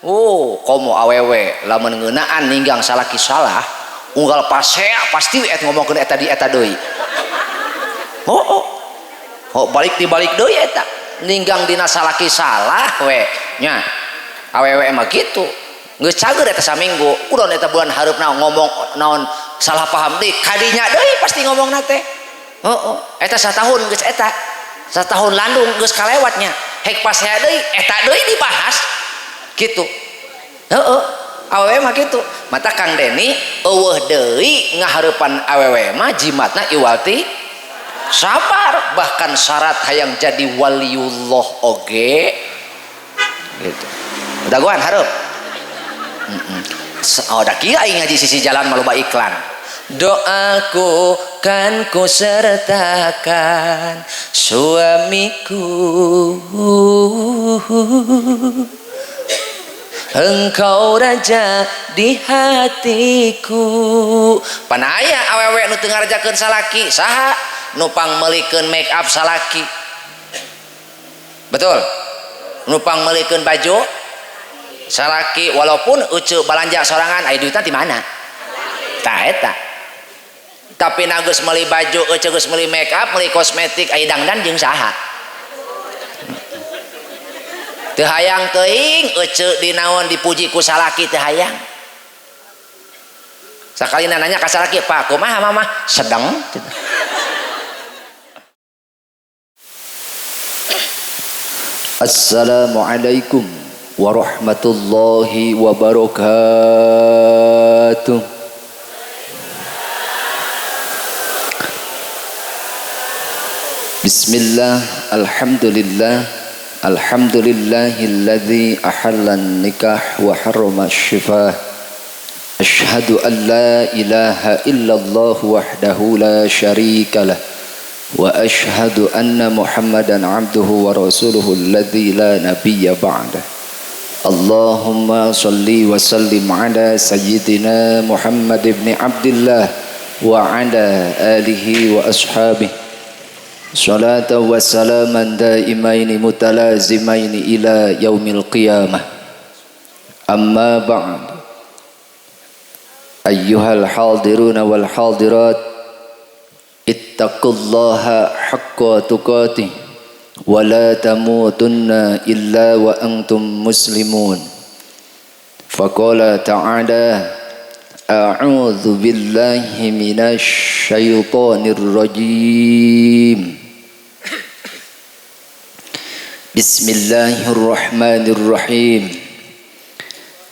Oh, komo awewe lamun ngeunaan ninggang salaki salah, unggal pasea pasti we ngomongkeun eta di eta deui. Oh, oh. Oh, balik dibalik deui eta. Ninggang dina salaki salah we nya. Awewe mah kitu. Geus cager eta saminggu, urang eta bulan hareupna ngomong naon salah paham deui, kadinya deui pasti ngomongna teh. Oh, oh. Eta satahun geus eta. Satahun landung geus kalewatnya. Hek pasea deui eta deui dibahas. Gitu. Heeh, awewe mah kitu. Mata Kang Deni eueuh deui ngahareupan awewe mah jimatna iwal ti sabar, bahkan syarat hayang jadi waliullah oge gitu. Dagoan hareup. Oh, da kieu aing ngaji sisi jalan mah loba iklan. Doaku kan ku sertakan suamiku, engkau raja di hatiku. Panaya awewe nu teu ngarajakeun salaki saha nu pangmeulikeun make up salaki, betul, nu pangmeulikeun baju salaki, walaupun ece balanja sorangan aya duitna di mana tah eta, tapi na geus meuli baju ece geus meuli make up meuli kosmetik aya dangdan jeung saha. Teu hayang teuing ece dinaon dipuji ku salaki teu hayang. Sakalina nanya ka salaki, "Pak, kumaha mama?" "Sedang." Assalamualaikum warahmatullahi wabarakatuh. Bismillah, alhamdulillah. Alhamdulillahilladzi ahallan nikah wa harrama syifah. Ashhadu an la ilaha illallah wahdahu la syarika lah wa ashhadu anna Muhammadan abduhu wa rasuluhu alladzi la nabiyya ba'dah. Allahumma salli wa sallim ala sayyidina Muhammad ibn Abdillah wa ala alihi wa ashabihi. Salatan wa salaman daimaini mutalazimaini ila yaumil qiyamah. Amma ba'd. Ayyuhal hadiruna wal hadirat, ittaqullaha haqqa tuqatih wa la tamutunna illa wa antum muslimun. Faqala ta'ala, a'udzu billahi minasy syaithanir rajim. Bismillahirrahmanirrahim.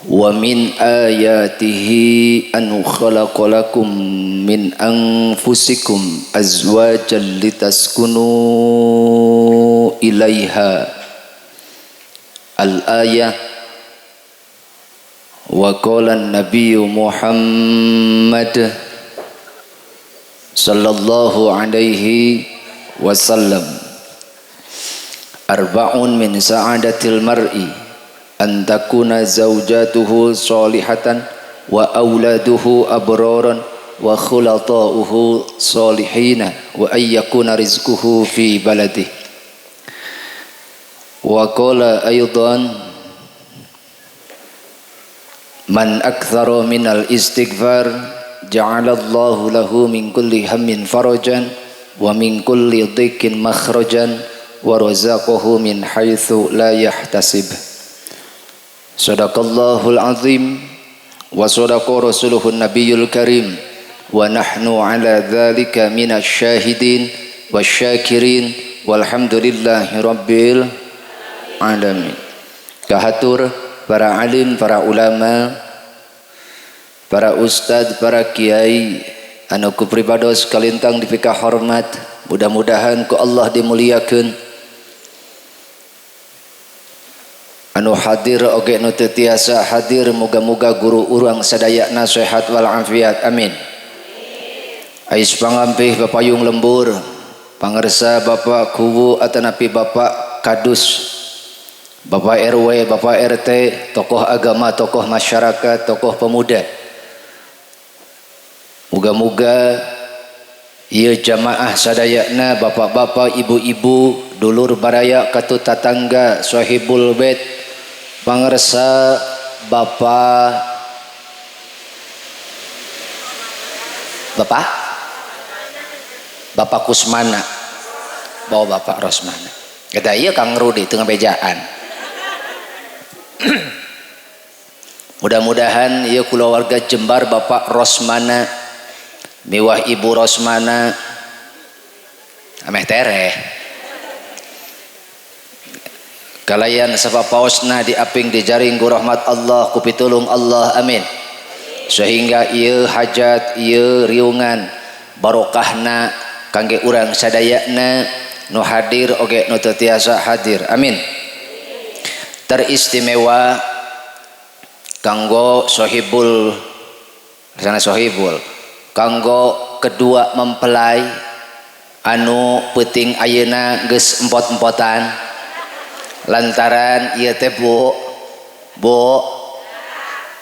Wa min ayatihi an khalaqalakum min anfusikum azwajan litaskunu ilaiha. Al-ayah. Wa qala an-nabiyyu Muhammad sallallahu alaihi wasallam, arba'un min sa'adatil mar'i an takuna zawjatuhu salihatan wa auladuhu abraran wa khulata'uhu salihina wa ay yakuna rizquhu fi baladihi. Wa qala aidan, man aktsara minal istighfar ja'alallahu lahu min kulli hammin farajan wa min kulli dhiqin makhrajan wa razaqahu min haitsu la yahtasib. Sadaqallahul azim wa sadaqa rasuluhun nabiyul karim wa nahnu ala dzalika minasy syahidin wasyakirin walhamdulillahi rabbil alamin. Kahatur para alim, para ulama, para ustad, para kiai anu ku pribados kalintang dipika hormat, mudah-mudahan ku Allah dimuliakeun. Anu hadir oge nu teu tiasa hadir, muga-muga guru urang sadayana sehat wal afiat, amin. Ais pangampih bapayung lembur, pangersa Bapak Kuwu atanapi Bapak Kadus, Bapak RW, Bapak RT, tokoh agama, tokoh masyarakat, tokoh pemuda. Muga-muga ieu jamaah sadayana, bapak-bapak, ibu-ibu, dulur baraya katut tatangga, sahibul bait, pangersa Bapak Bapak Bapak Kusmana bawa Bapak Rosmana eta ieu Kang Rudi teu ngabejaan. Mudah-mudahan ieu kulawarga Jembar Bapak Rosmana miwah Ibu Rosmana ameh tereh kalayan sapapaosna diaping dijaring ku rahmat Allah ku pitulung Allah amin sehingga ieu hajat ieu riungan barokahna kangge urang sadayana nu hadir oge nu teu tiasa hadir amin. Teristimewa kanggo sohibul sana sohibul kanggo kedua mempelai anu peuting ayeuna geus empot-empotan lantaran ieu teh bu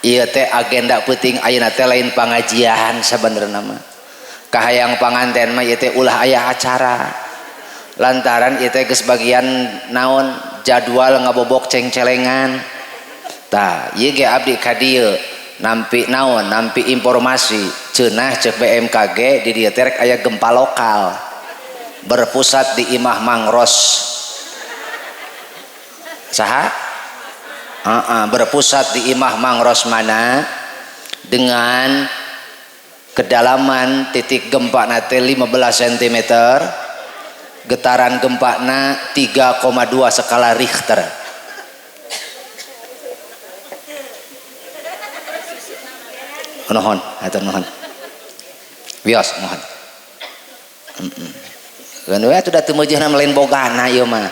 ieu teh agenda peuting ayeuna teh lain pangajian sabenerna mah kahayang panganten mah ieu teh ulah aya acara lantaran ieu teh geus bagian naon jadwal ngabobok cengcelengan tah ieu ge abdi ka dieu nampi naon nampi informasi cenah ceuk BMKG di dieu teh rek aya gempa lokal berpusat di Imah Mangros saha? Berpusat di Imah Mang Rosmana dengan kedalaman titik gempa nate 15 cm, getaran gempa na 3,2 skala Richter. Nuhun, hatur nuhun. Wios, nuhun. Kan we atuh da teu meujeuhna lain bogana ieu mah.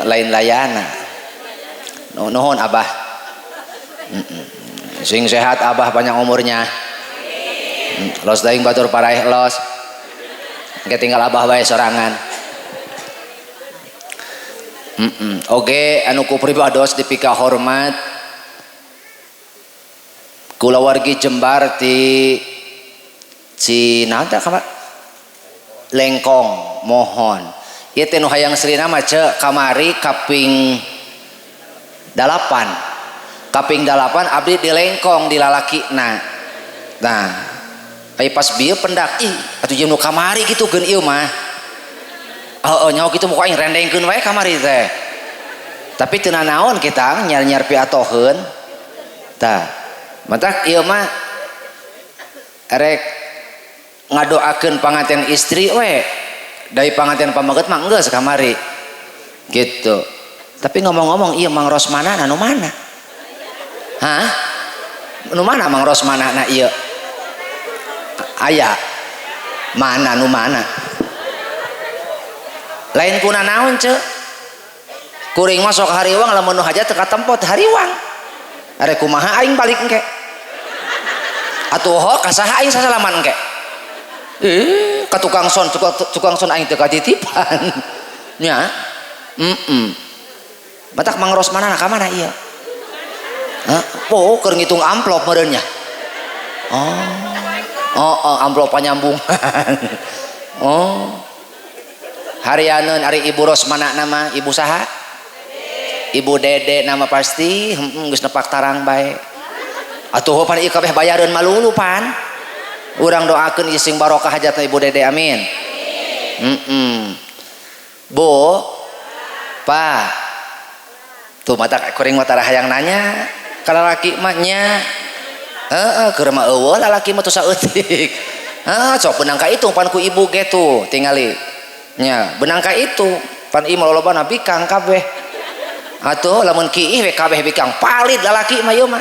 Lain layana. Nuhun Abah. Sing sehat Abah panjang umurnya. Los daing batur paraeh los. Engke tinggal Abah bae sorangan. Oge anu ku pribados dipika hormat kulawargi Jembar ti Cina teh kamar Lengkong mohon ieu teh nu hayang srina mah ce kamari kaping 8 kaping 8 abdi di Lengkong di lalakina. Nah ai pas bieu pendak ih atuh jeung nu kamari kitu geun ieu mah heueuh nyaho kitu muka aing rendengkeun wae kamari teh tapi teu nanaon kita nyar-nyar piatoheun tah matak ieu mah rek ngadoakeun panganten istri we dari panganten pameget mah geus kamari gitu. Tapi ngomong-ngomong ieu Mang Rosmana anu mana? Hah? Nu mana Mang Rosmana na ieu? Aya. Mana nu mana? Lain kuna naon ce? Kuring mah sok hariwang lamun nu hajat teu katempo teh hariwang. Arek kumaha aing balik engke? Atuh ho ka saha aing sasalaman engke? Ka tukang son, tukang son aing teu katitipan. Nya. Batak Mang Rosmana ka mana ieu? Hah? Oh, keur ngitung amplop meureun nya. Oh. Oh, amplop panyambungan. Oh. Harianeun ari Ibu Rosmana nama Ibu saha? Ibu Dede nama pasti geus nepak tarang bae. Atuh pan ieu kabeh bayareun malulu pan. Urang doakeun ieu sing barokah hajatna Ibu Dede amin. Bu, Pak. Tuh mata kuring mah tara hayang nanya ka lalaki mah nya. Heeh, keur mah eueuh lalaki mah teu saeutik. Heeh, sok beunang ka itu pan ku ibu ge tuh tingali. Nya, beunang ka itu pan ieu mah lolobana bikang kabeh. Atuh lamun kiih we kabeh bikang palid lalaki mah ieu mah.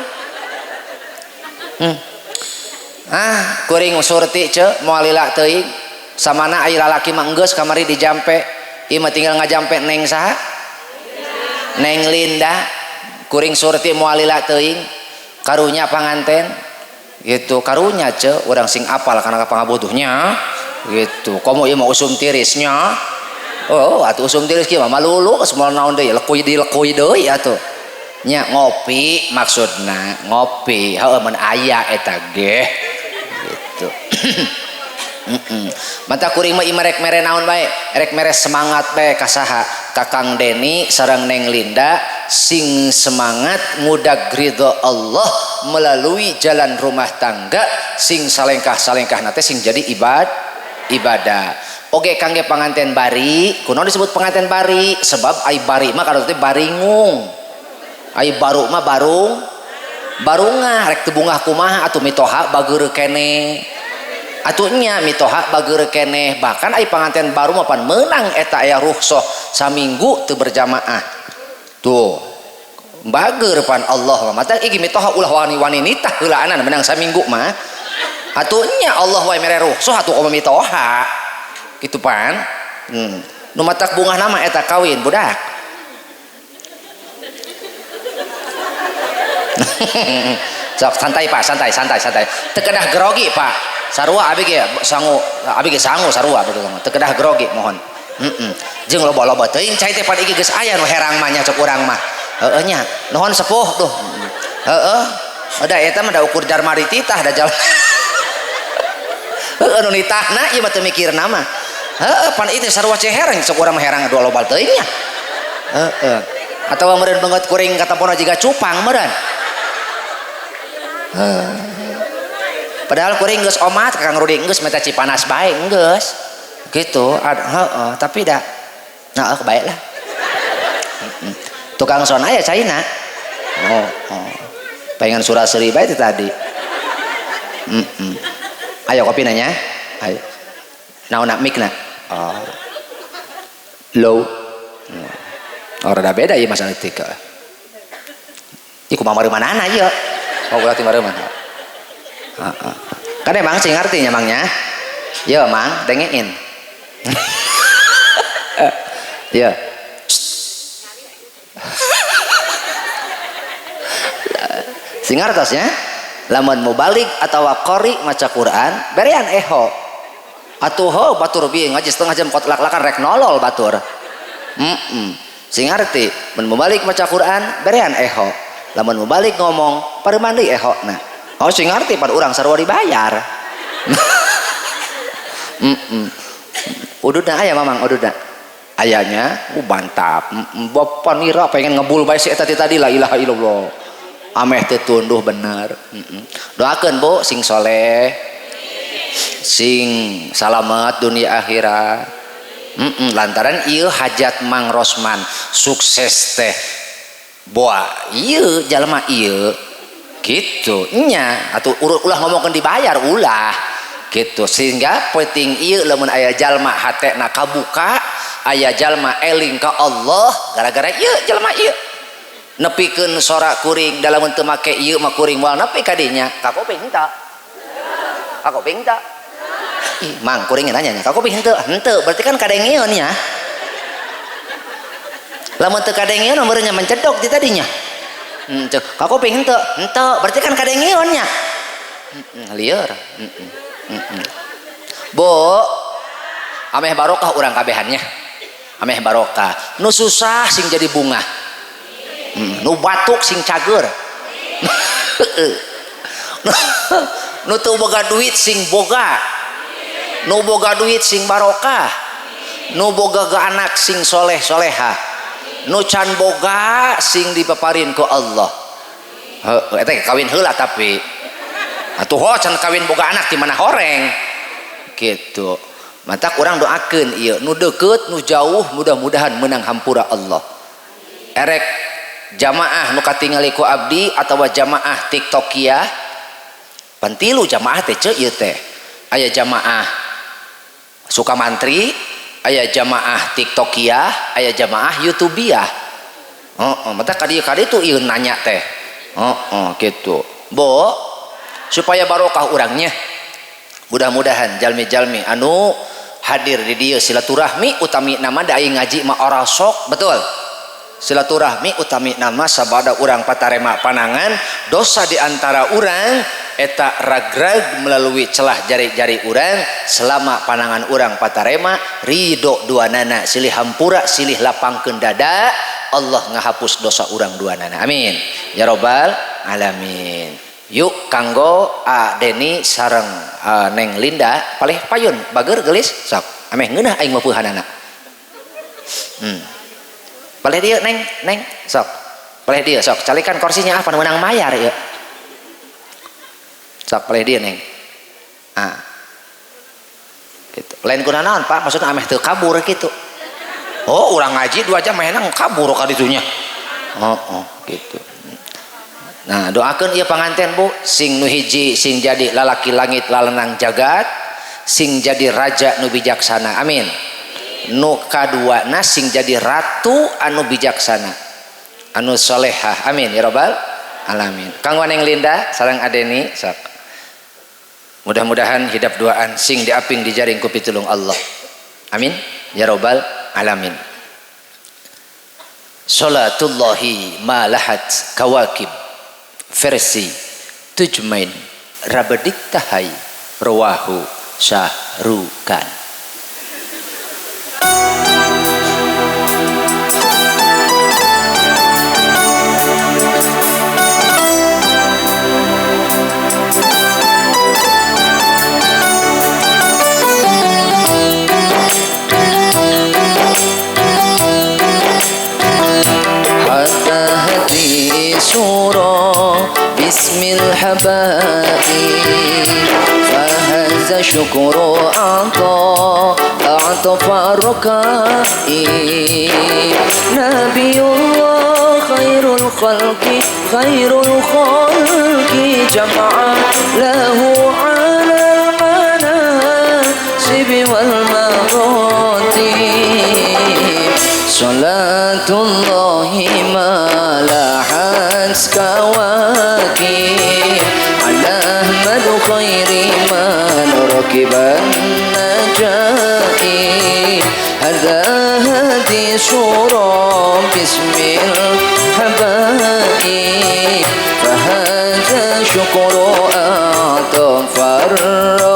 Ah, kuring surti ce moal lila teuing. Samana aya lalaki mah enggeus kamari dijampe. Ieu mah tinggal ngajampe neng saha? Neng Linda. Kuring surti moal lila teuing. Karunya panganten gitu, karunya ce urang sing apal kana pangabutuhnya gitu. Komo ieu mah usum tirisnya. Oh, atuh usum tiris kieu mah malulu geus moal naon deui, lekui dilekui deui atuh. Nya ngopi maksudna, ngopi. Heueuh mun aya eta ge gitu. Mata kuring mah ieu rek mere naon bae, rek mere semangat bae ka saha? Ka Kang Deni sareng Neng Linda sing semangat ngudag ridho Allah melalui jalan rumah tangga sing salengkah-salengkah nate sing jadi ibadah. Oke kangge panganten bari, kunaon disebut panganten bari? Sebab ai bari mah kalau teh baringung. Ai baru mah barung barungah rek teu bungah kumaha atuh mitoha bageur keneh. Atuh nya mitoha bageur keneh, bahkan ai panganten baru mah pan meunang eta aya rukhsah saminggu teu berjamaah. Tuh bager pan Allah mah mata iki mitoha ulah wani-wani nitah heulaanan menang saminggu mah. Atuh nya Allah wae mere rukhsah atuh komo mitoha. Gitu pan. Nu matak bungah nama eta kawin budak. Sok santai Pak, santai santai santai. Teu kedah grogi Pak. Sarua abi ge sangu, abi ge sangu sarua abi ge sangu. Teu kedah grogi mohon. Jeung loba-loba teuing cai teh pan iki geus aya nu herang mah nya cek urang mah. Heueuh nya. Nuhun sepuh duh. Heueuh. Da eta mah da ukur darmari titah da jalan. Heueuh nu nitahna ieu mah teu mikirna mah. Heeh, pan itu sarua cehereng cek urang mah herang dua loba teuing nya. Heeh. Atawa meureun beungeut kuring katempona jiga cupang meureun. Heeh. Padahal kuring geus omat Kang Rudi geus meta Cipanas bae geus. Gitu, heeh, tapi da nah bae lah. Tukang son aya caina. Oh, oh. Pengen suraseri bae teh tadi. Ayo kopi nanya. Ayo. Naon nak mikna? Oh. Low. Oh, rada beda ieu masalah tiga. Ieu kumaha manana ieu? Oh, berarti mareuman. Heeh. Kan emang sing ngarti nya mangnya. Yo, Mang, dengein. Yo. Sing ngartos nya. Lamun mubalik atawa qori maca Quran, berean eho. Atuh ho batur bieu ngaji setengah jam kot lak-lakan rek nolol batur. Sing ngarti, mun mubalik maca Quran, berean eho. Lamun mubalik ngomong, pareuman deui ehona. Oh sing ngarti pan urang sarua dibayar. Ududna aya mamang ududna. Ayanya mantap. Bapak nira pengen ngebul bae si eta tadi la ilaha illallah. Ameh teu tunduh bener. Doakeun Bu sing soleh. Sing salamet dunia akhirat. Lantaran ieu hajat Mang Rosman sukses teh boa ieu jalma ieu gitu nya atuh ulah ngomongkeun dibayar ulah gitu sehingga penting ieu lamun aya jalma hatena kabuka aya jalma eling ka Allah gara-gara ieu jalma ieu nepikeun sora kuring dalam teu make ieu mah kuring moal nepi ka dinya ka kuping henteu ka kuping henteu. Ih, mang kuring nanya nya ka kuping henteu henteu berarti kan kadengeun nya lamun teu kadengeun meureun nya mencedok ti tadinya henteu ka kuping henteu henteu berarti kan kadengeun nya lieur. Bu ameh barokah urang kabehannya ameh barokah nu susah sing jadi bunga nu batuk sing cager nu teu boga duit sing boga nu boga duit sing barokah nu boga anak sing soleh soleha nu can boga sing dipaparin ku Allah. Heuh eta kawin heula tapi atuh ho can kawin boga anak di mana horeng gitu. Matak urang doakeun ieu nu deukeut nu jauh mudah-mudahan menang hampura Allah. Erek jamaah nu katingali ku abdi atawa jamaah TikTokia pan tilu jamaah teh ceu ieu teh. Aya jamaah Sukamantri, aya jamaah TikTokia, aya jamaah YouTubeia. Heeh, mata ka dieu tu ieu nanya teh. Heeh, gitu. Bo, supaya barokah urangnya. Mudah-mudahan jalmi-jalmi anu hadir di dieu silaturahmi utami nama da aya ngaji mah ora sok, betul. Silaturahmi utami nama sabada urang patarema panangan dosa di antara urang eta ragrag melalui celah jari-jari urang selama panangan urang patarema ridho dua nana silih hampura silih lapangkeun dada Allah ngahapus dosa urang dua nana amin ya robbal alamin. Yuk kanggo A Deni sareng Neng Linda palih payun bager gelis sok ameh ngeunah aing mah peuhanana. Palih dieu Neng Neng sok Paleh dieu sok calikan kursinya apa menang mayar ya. Sok paleh dieu neng. Ah. Gitu. Lain kuna naon Pak, maksudna ameh teu kabur gitu. Oh, urang ngaji 2 jam menang kabur ka ditunya. Oh, gitu. Nah, doakeun ieu panganten Bu, sing nu hiji sing jadi lalaki langit lalenang jagat, sing jadi raja nu bijaksana. Amin. Nu kaduana sing jadi ratu anu bijaksana, anu solehah. Amin ya robbal alamin. Kang Waneng Linda sareng Adeni sok. Mudah-mudahan hidap duaan sing diaping dijaring ku pitulung Allah. Amin ya robbal alamin. Salatullahi ma lahat kawakib versi Tujmain Rabedik Tahai rawahu Syahrukan. Hatta hati surah bismil habai fahaza syukru a'ta farkai Nabiyullah khairul khalqi jama'a lahu 'alal manasibi wal maratib salatullahi ma lahat kawakib ala ahmad khairi man rakiban najai hadza hadi surah bismil habai fahadza syukru a'ta farrakai.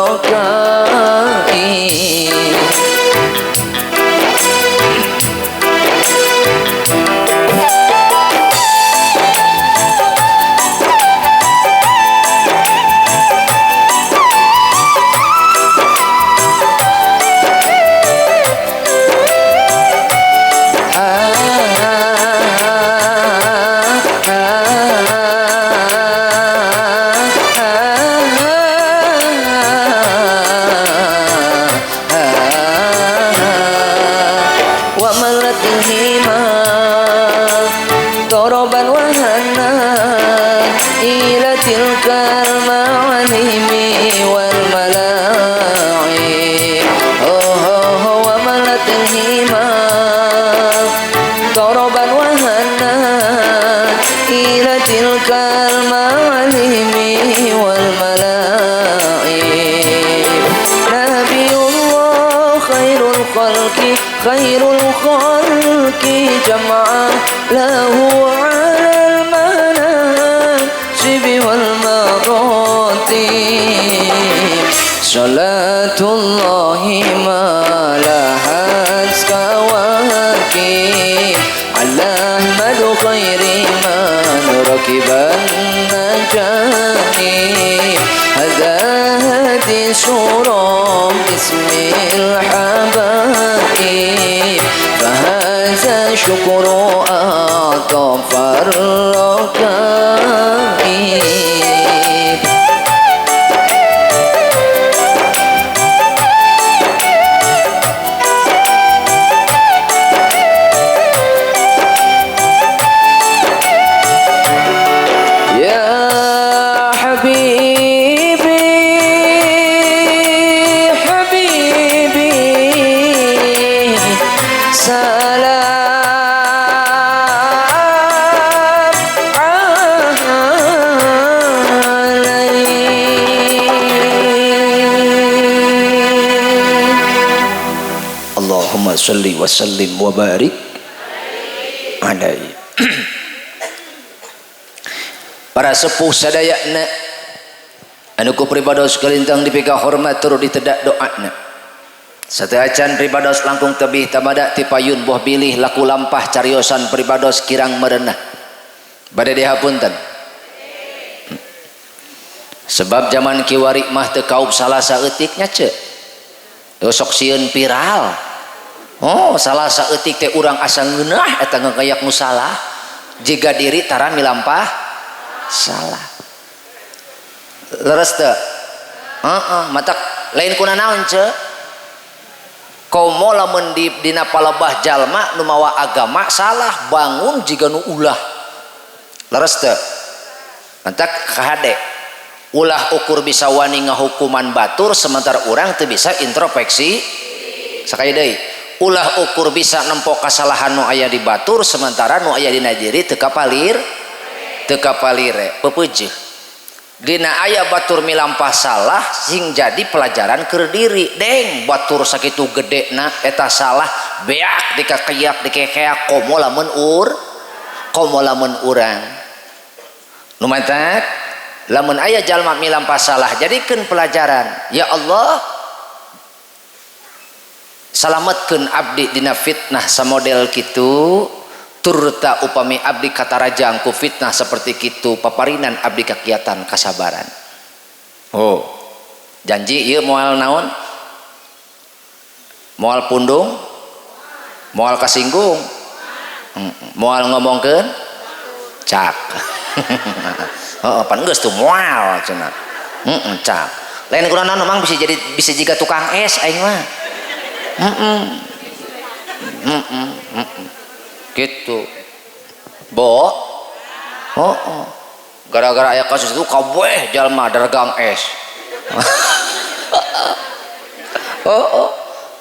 Khairul khalqi jama'a lahu 'alal manasibi wal maratib salatullahi ma lahat kawakib ala ahmad khairi man rakiban najai hadza hadi surah bismil habai fahaza syukru a'ta farrakai. Ya habibi habibi salam alaik. Allahumma salli wa sallim wa barik alaihi. Para sepuh sadayana anu ku pribados kalintang dipika hormat tur ditedak doana. Sateuacan pribados langkung tebih tamada ti payun boh bilih laku lampah cariosan pribados kirang merenah. Bade dihapunten. Sebab zaman kiwari mah teu kaup salah saeutik nya ce. Sok sieun viral. Oh, salah saeutik teh urang asa ngeunah eta ngakayak nu salah. Jika diri tara milampah salah. Leres teu? Heeh, matak lain kuna naon ce? Komo lamun di dina palebah jalma nu mawa agama salah bangun jiga nu ulah. Leres teu? Matak kahade. Ulah ukur bisa wani ngahukuman batur sementara urang teu bisa introspeksi. Sakali deui, ulah ukur bisa nempo kasalahan nu aya di batur sementara nu aya dina diri teu kapalir, teu kapalire. Pepeujeuh dina aya batur milampah salah sing jadi pelajaran keur diri. Deng batur sakitu gedena eta salah beak dikakeyak dikekeak, komo lamun ur, komo lamun urang. Nu matak lamun aya jalma milampah salah jadikeun pelajaran. Ya Allah, salametkeun abdi dina fitnah samodel kitu, turta upami abdi katarajang ku fitnah seperti kitu paparinan abdi kakiatan kasabaran. Oh, janji ieu moal naon, moal pundung, moal kasinggung, moal ngomongkeun cak. Heeh, pan geus tuh moal cenah. Heeh, cak. Lain kunaon mang bisa jadi bisa jiga tukang es aing mah. Heeh. Heeh, heeh. Gitu. Bo. Oh, oh. Gara-gara aya kasus itu kabeh jalma dagang es. Oh, oh.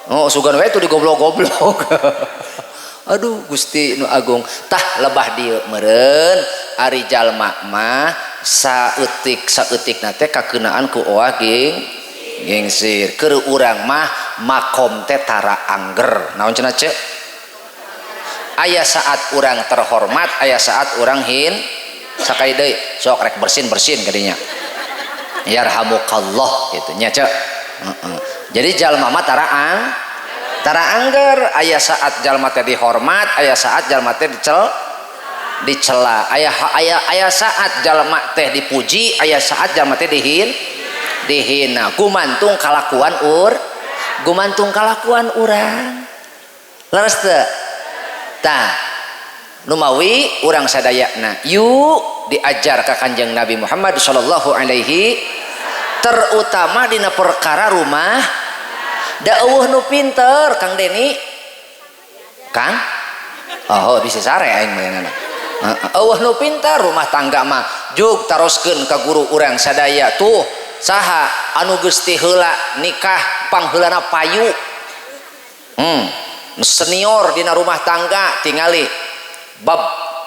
Oh, sugan we tuh digoblok-goblok. Aduh, Gusti nu agung. Tah lebah dieu meureun ari jalma mah saeutik saeutikna teh kakeunaan ku oah ging gingsir. Keur urang mah makom teh tara angger. Naon cenah ceuk? Aya saat urang terhormat, aya saat urang hin. Sakali deui sok rek bersin-bersin kadinya. Yarhamukallah gitu nya ceuk. Heeh. Jadi jalma mah tara ang tara angger, aya saat jalma teh dihormat, aya saat jalma teh dicela, aya aya aya saat jalma teh dipuji, aya saat jalma teh dihina. Gumantung kalakuan ur, gumantung kalakuan urang. Leres teu? Tah, numawi urang sadayana yuk diajar ka Kanjeng Nabi Muhammad sallallahu alaihi, terutama dina perkara rumah. Da eueuh nu pinter Kang Deni. Kang? Oh, bisa sare aing mah. Eueuh nu pinter rumah tangga mah. Jug taroskeun ka guru urang sadaya tuh saha anu geus ti heula nikah pangheulana payu. Senior dina rumah tangga tingali bab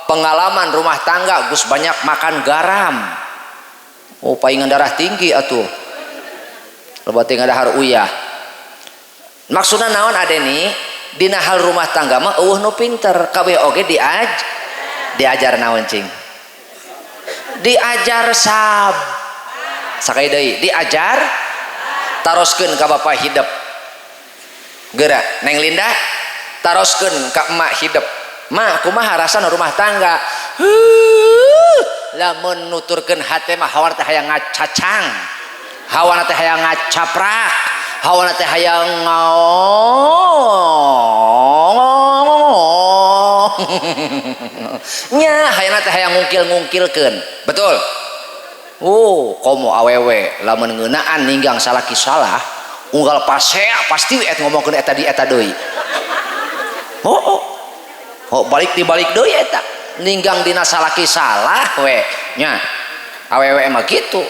pengalaman rumah tangga geus banyak makan garam. Oh, paingan darah tinggi atuh. Loba teh ngadahar uyah. Maksudna naon adeni? Dina hal rumah tangga mah eueuh nu pinter, kabeh oge diajar naon cing? Diajar sab. Sakali deui, diajar taroskeun ka bapak hidup. Geura, Neng Linda taroskeun ka emak hidup. Mak, kumaha rasana rumah tangga? Huh, lamun nuturkeun hate mah hawa teh hayang ngacacang. Hawa teh hayang ngacaprak. Hawa teh hayang ngong. Nya hayang teh hayang ngungkil-ngungkilkeun. Betul? Oh, komo awewe lamun ngeunaan ninggang salaki salah, unggal pasea pasti we ngomongkeun eta di eta deui. Oh, oh. Oh, balik dibalik deui eta. Ninggang dina salaki salah we nya. Awewe mah kitu.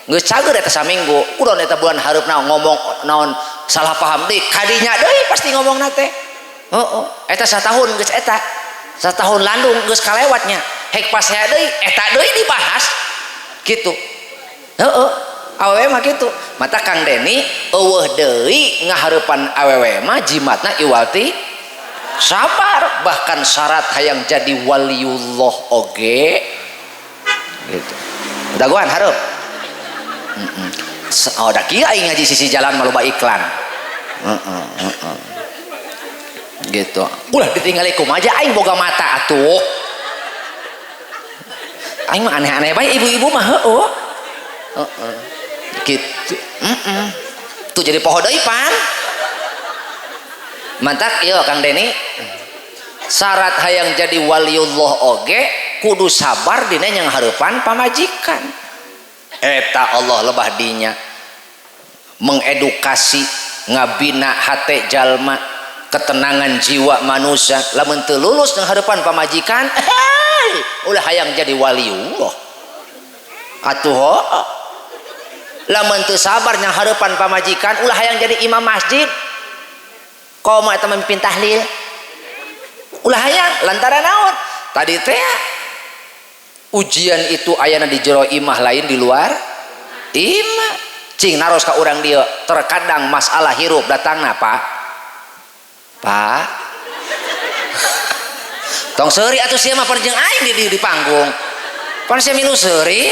Geus cager eta saminggu, udah eta bulan hareupna ngomong naon salah paham deui, kadinya deui pasti ngomongna teh. Heeh, eta satahun geus eta. Satahun landung geus kalewatnya. Hek pasea deui eta deui dibahas. Gitu. Heeh, awewe mah kitu. Mata Kang Deni eueuh deui ngahareupan awewe mah jimatna iwalti sabar, bahkan syarat hayang jadi waliullah oge gitu. Dagoan hareup. Oh, da kieu aing ngaji sisi jalan mah loba iklan. Heeh, heeh. Gitu. Ulah ditinggali kumaha aing boga mata atuh. Aing mah aneh-aneh bae ibu-ibu mah heueuh. Heeh. Gitu. Heeh. Tuh jadi poho deui pan. Mantak ieu Kang Deni. Syarat hayang jadi waliullah oge kudu sabar dina yang hareupan pamajikan. Eta Allah lebah dinya mengedukasi ngabina hate jalma, ketenangan jiwa manusia. Lamun teu lulus nang hareupan pamajikan, hei, ulah hayang jadi waliullah atuh. Heuh, lamun teu sabar nang hareupan pamajikan, ulah hayang jadi imam masjid, komo eta memimpin tahlil, ulah hayang. Lantaran naon? Tadi teh ujian itu ayana di jero imah, lain di luar imah. Cing naros ka urang dieu, terkadang masalah hirup datangna, Pak, Pak, tong seuri atuh sia mah, pan jeung aing di panggung, pan sia milu seuri.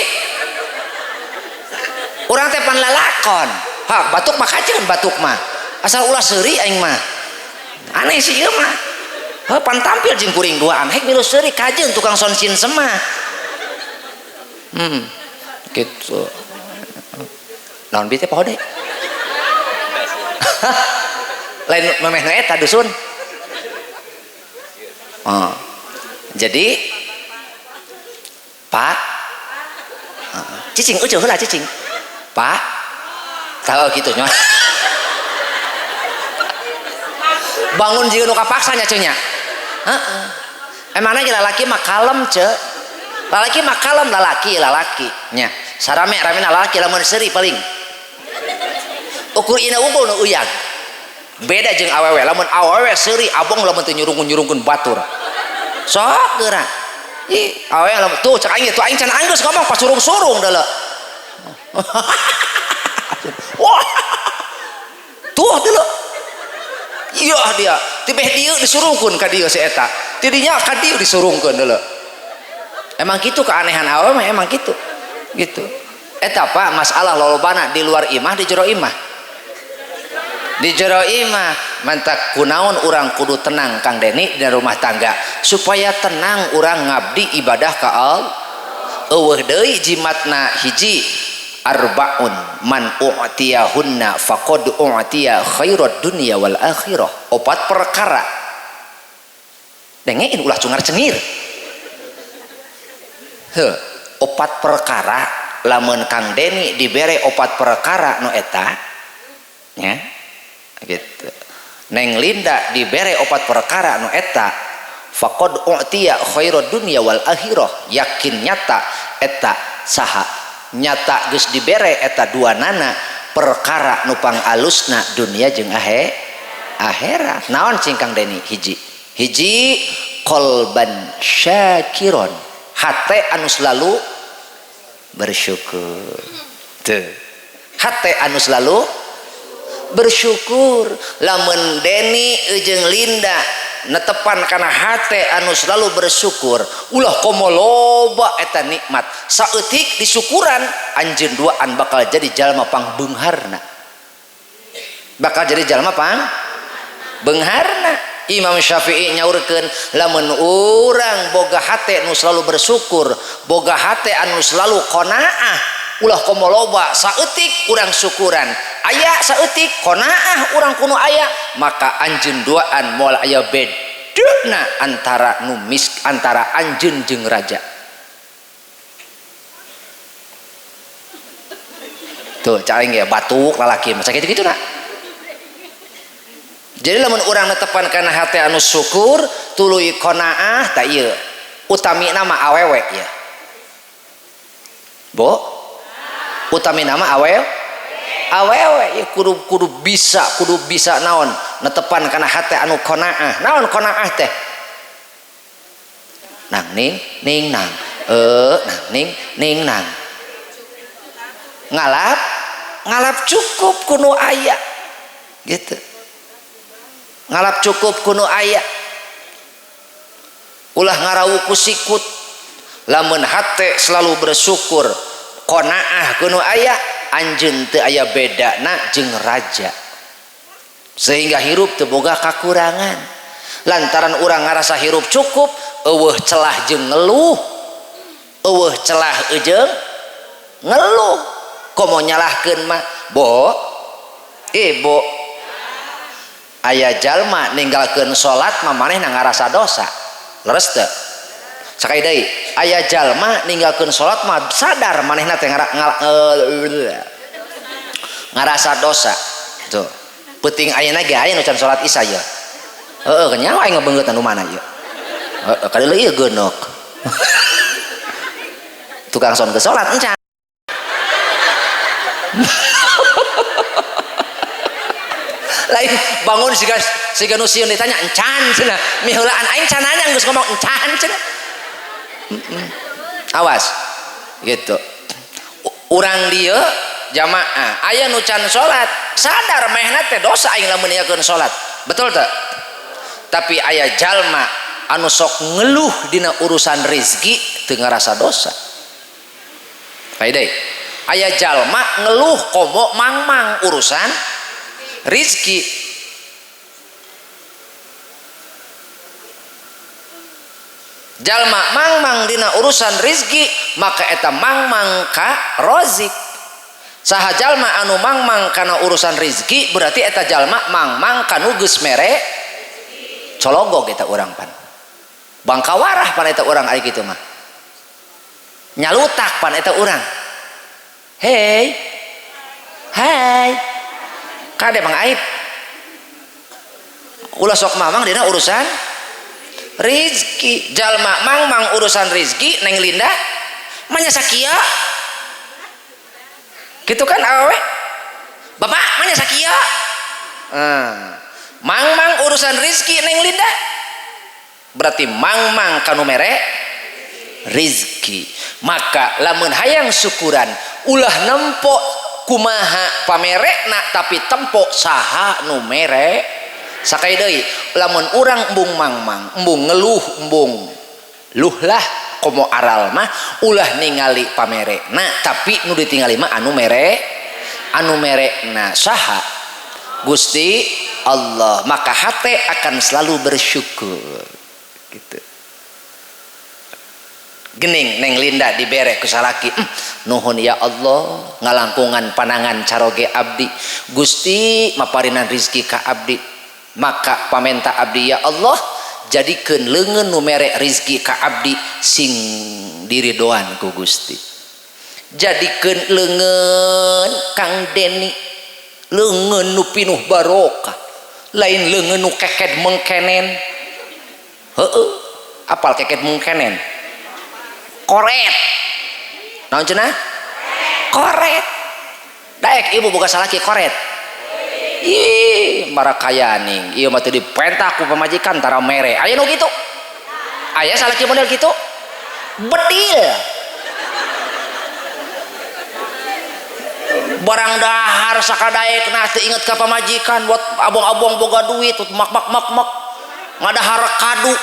Urang teh pan lalakon, hak batuk mah kajeun, batuk mah asal ulah seuri. Aing mah aneh sih ieu mah. Heuh, pan tampil jeung kuring duaan, hek milu seuri kajeun tukang sonsin semah. Gitu. Naon bi teh poho deui? Lain memeh nu eta dusun. Oh. Jadi Pak, cicing eueuh heula, cicing. Pak, tahu gitu nya. Bangun jeung nu kapaksa nya ceu nya. Heeh. Emangna ge lalaki mah kalem ceu. Lalaki mah kalem, lalaki lalaki nya. Sarame-rame lalaki lamun seuri paling. Ukur ina unggul nu uyag. Beda jeung awewe, lamun awewe seuri abong lamun teu nyurungkeun-nyurungkeun batur. Sok geura. Ih, awewe lamun tuh cek aing tuh, aing can anggeus ngomong pas surung-surung deuleu. Wah. Tuh deuleu. Iya dia, tibeh dieu disurungkeun ka dieu si eta. Tidinya ka dieu disurungkeun deuleu. Emang gitu keanehan awewe mah, emang gitu. Gitu. Eta Pak, masalah lolobana di luar imah, di jero imah. Di jero imah mantak kunaon urang kudu tenang Kang Deni di rumah tangga, supaya tenang urang ngabdi ibadah ka Allah. Eueuh deui jimatna hiji, arbaun man u'tiyahunna faqad u'tiya khairat dunya wal akhirah. Opat perkara, dengein ulah cungar cengir. Heuh, opat perkara, lamun Kang Deni dibere opat perkara nu eta nya gitu, Neng Linda dibere opat perkara nu eta, faqad u'tiya khairat dunya wal akhirah, yakin nyata eta saha nyata geus dibere eta dua nana perkara nu pangalusna dunia jeung akhirat. Naon cing Kang Deni? Hiji, hiji qalban syakiron, hate anu selalu bersyukur. Tuh, hate anu selalu bersyukur. Lamun Deni jeung Linda netepan kana hate anu selalu bersyukur, ulah komo loba eta nikmat saeutik disyukuran, anjeun duaan bakal jadi jalma pangbeungharna, bakal jadi jalma pang beungharna. Imam Syafi'i nyaurkeun, lamun urang boga hate anu selalu bersyukur, boga hate anu selalu qanaah, ulah komo loba saeutik urang syukuran, aya saeutik qanaah urang kuno aya, maka anjeun duaan moal aya bedana antara nu mis antara anjeun jeung raja. Tuh caing ya batuk lalaki mah sakitu-kitu na. Jadi lamun urang netepan kana hate anu syukur tuluy qanaah, ta ieu utamina mah awewe ya. Bo, utamina mah awewe, awewe ya kudu bisa, kudu bisa naon netepan kana hate anu qanaah. Naon qanaah teh? Nang ning ning nang nang ning ning nang, ngalap ngalap cukup kuno aya gitu, ngalap cukup kuno aya, ulah ngarawu ku sikut. Lamun hate selalu bersyukur qanaah kuno aya, anjeun teu aya bedana jeung raja, sehingga hirup teu boga kakurangan. Lantaran urang ngarasa hirup cukup, eueuh celah jeung ngeluh, eueuh celah jeung ngeluh. Komo nyalahkeun mah bo ibu, aya jalma ninggalkeun salat mah manehna ngarasa dosa, leres teu? Sakali deui aya jalma ninggalkeun salat mah sadar manehna teh ngarasa dosa. Tuh. Peuting ayeuna ge aya nu can salat isya ye. Heeh, nyawa aing ngebeungeut anu mana ieu. Heeh, kadeuleu ieu geunok. Tukang son ke salat encan. Lain bangun siga nu sieun ditanya encan cenah. Miheulaan aing can nanya geus ngomong encan cenah. Awas. Gitu. Urang dieu jamaah aya nu can salat, sadar mehna teh dosa aing lamun ninggalkeun salat. Betul teu? Tapi aya jalma anu sok ngeluh dina urusan rezeki teu ngarasa dosa. Bae deui. Aya jalma ngeluh komo mangmang urusan rezeki. Jalma mangmang dina urusan rezeki maka eta mangmang ka rozik. Saha jalma anu mangmang kana urusan rezeki berarti eta jalma mangmang kanu geus mere cologog eta urang pan. Bangkawarah pan eta urang ari kitu mah. Nyalutak pan eta urang. Hei. Hai. Kade Bang Aib. Ulah sok mamang dina urusan rizki. Jalma mangmang urusan rizki Neng Linda manya sakieu. Gitu kan awewe? Bapak manya sakieu. Mangmang urusan rizki Neng Linda. Berarti mangmang kanu mere rizki. Maka lamun hayang syukuran ulah nempo kumaha pamerekna tapi tempo saha nu mere. Sakali deui lamun urang embung mangmang, embung ngeluh, embung luh lah komo aral mah ulah ningali pamerekna tapi nu ditingali mah anu mere, anu merekna saha? Gusti Allah. Maka hate akan selalu bersyukur gitu. Gening Neng Linda dibere ku salaki, nuhun ya Allah ngalangkungan panangan caroge abdi, Gusti maparinan rizki ka abdi. Maka pamenta abdi ya Allah jadikeun leungeun nu mere rizki ka abdi sing diridoan ku Gusti. Jadikeun leungeun Kang Deni leungeun nu pinuh barokah, lain leungeun nu keked mengkenen. Heueuh, apal keked mengkenen? Koret. Naon cenah? Koret. Daek ibu boga salaki koret. Ih, marakayaning. Ieu mah teu dipentak ku pamajikan tara mere. Aya nu kitu? Aya salaki model kitu? Bedil. Barang dahar sakadaekna teu inget ka pamajikan, buat abong-abong boga duit, mak mak mak mak. Ngadahar kadu.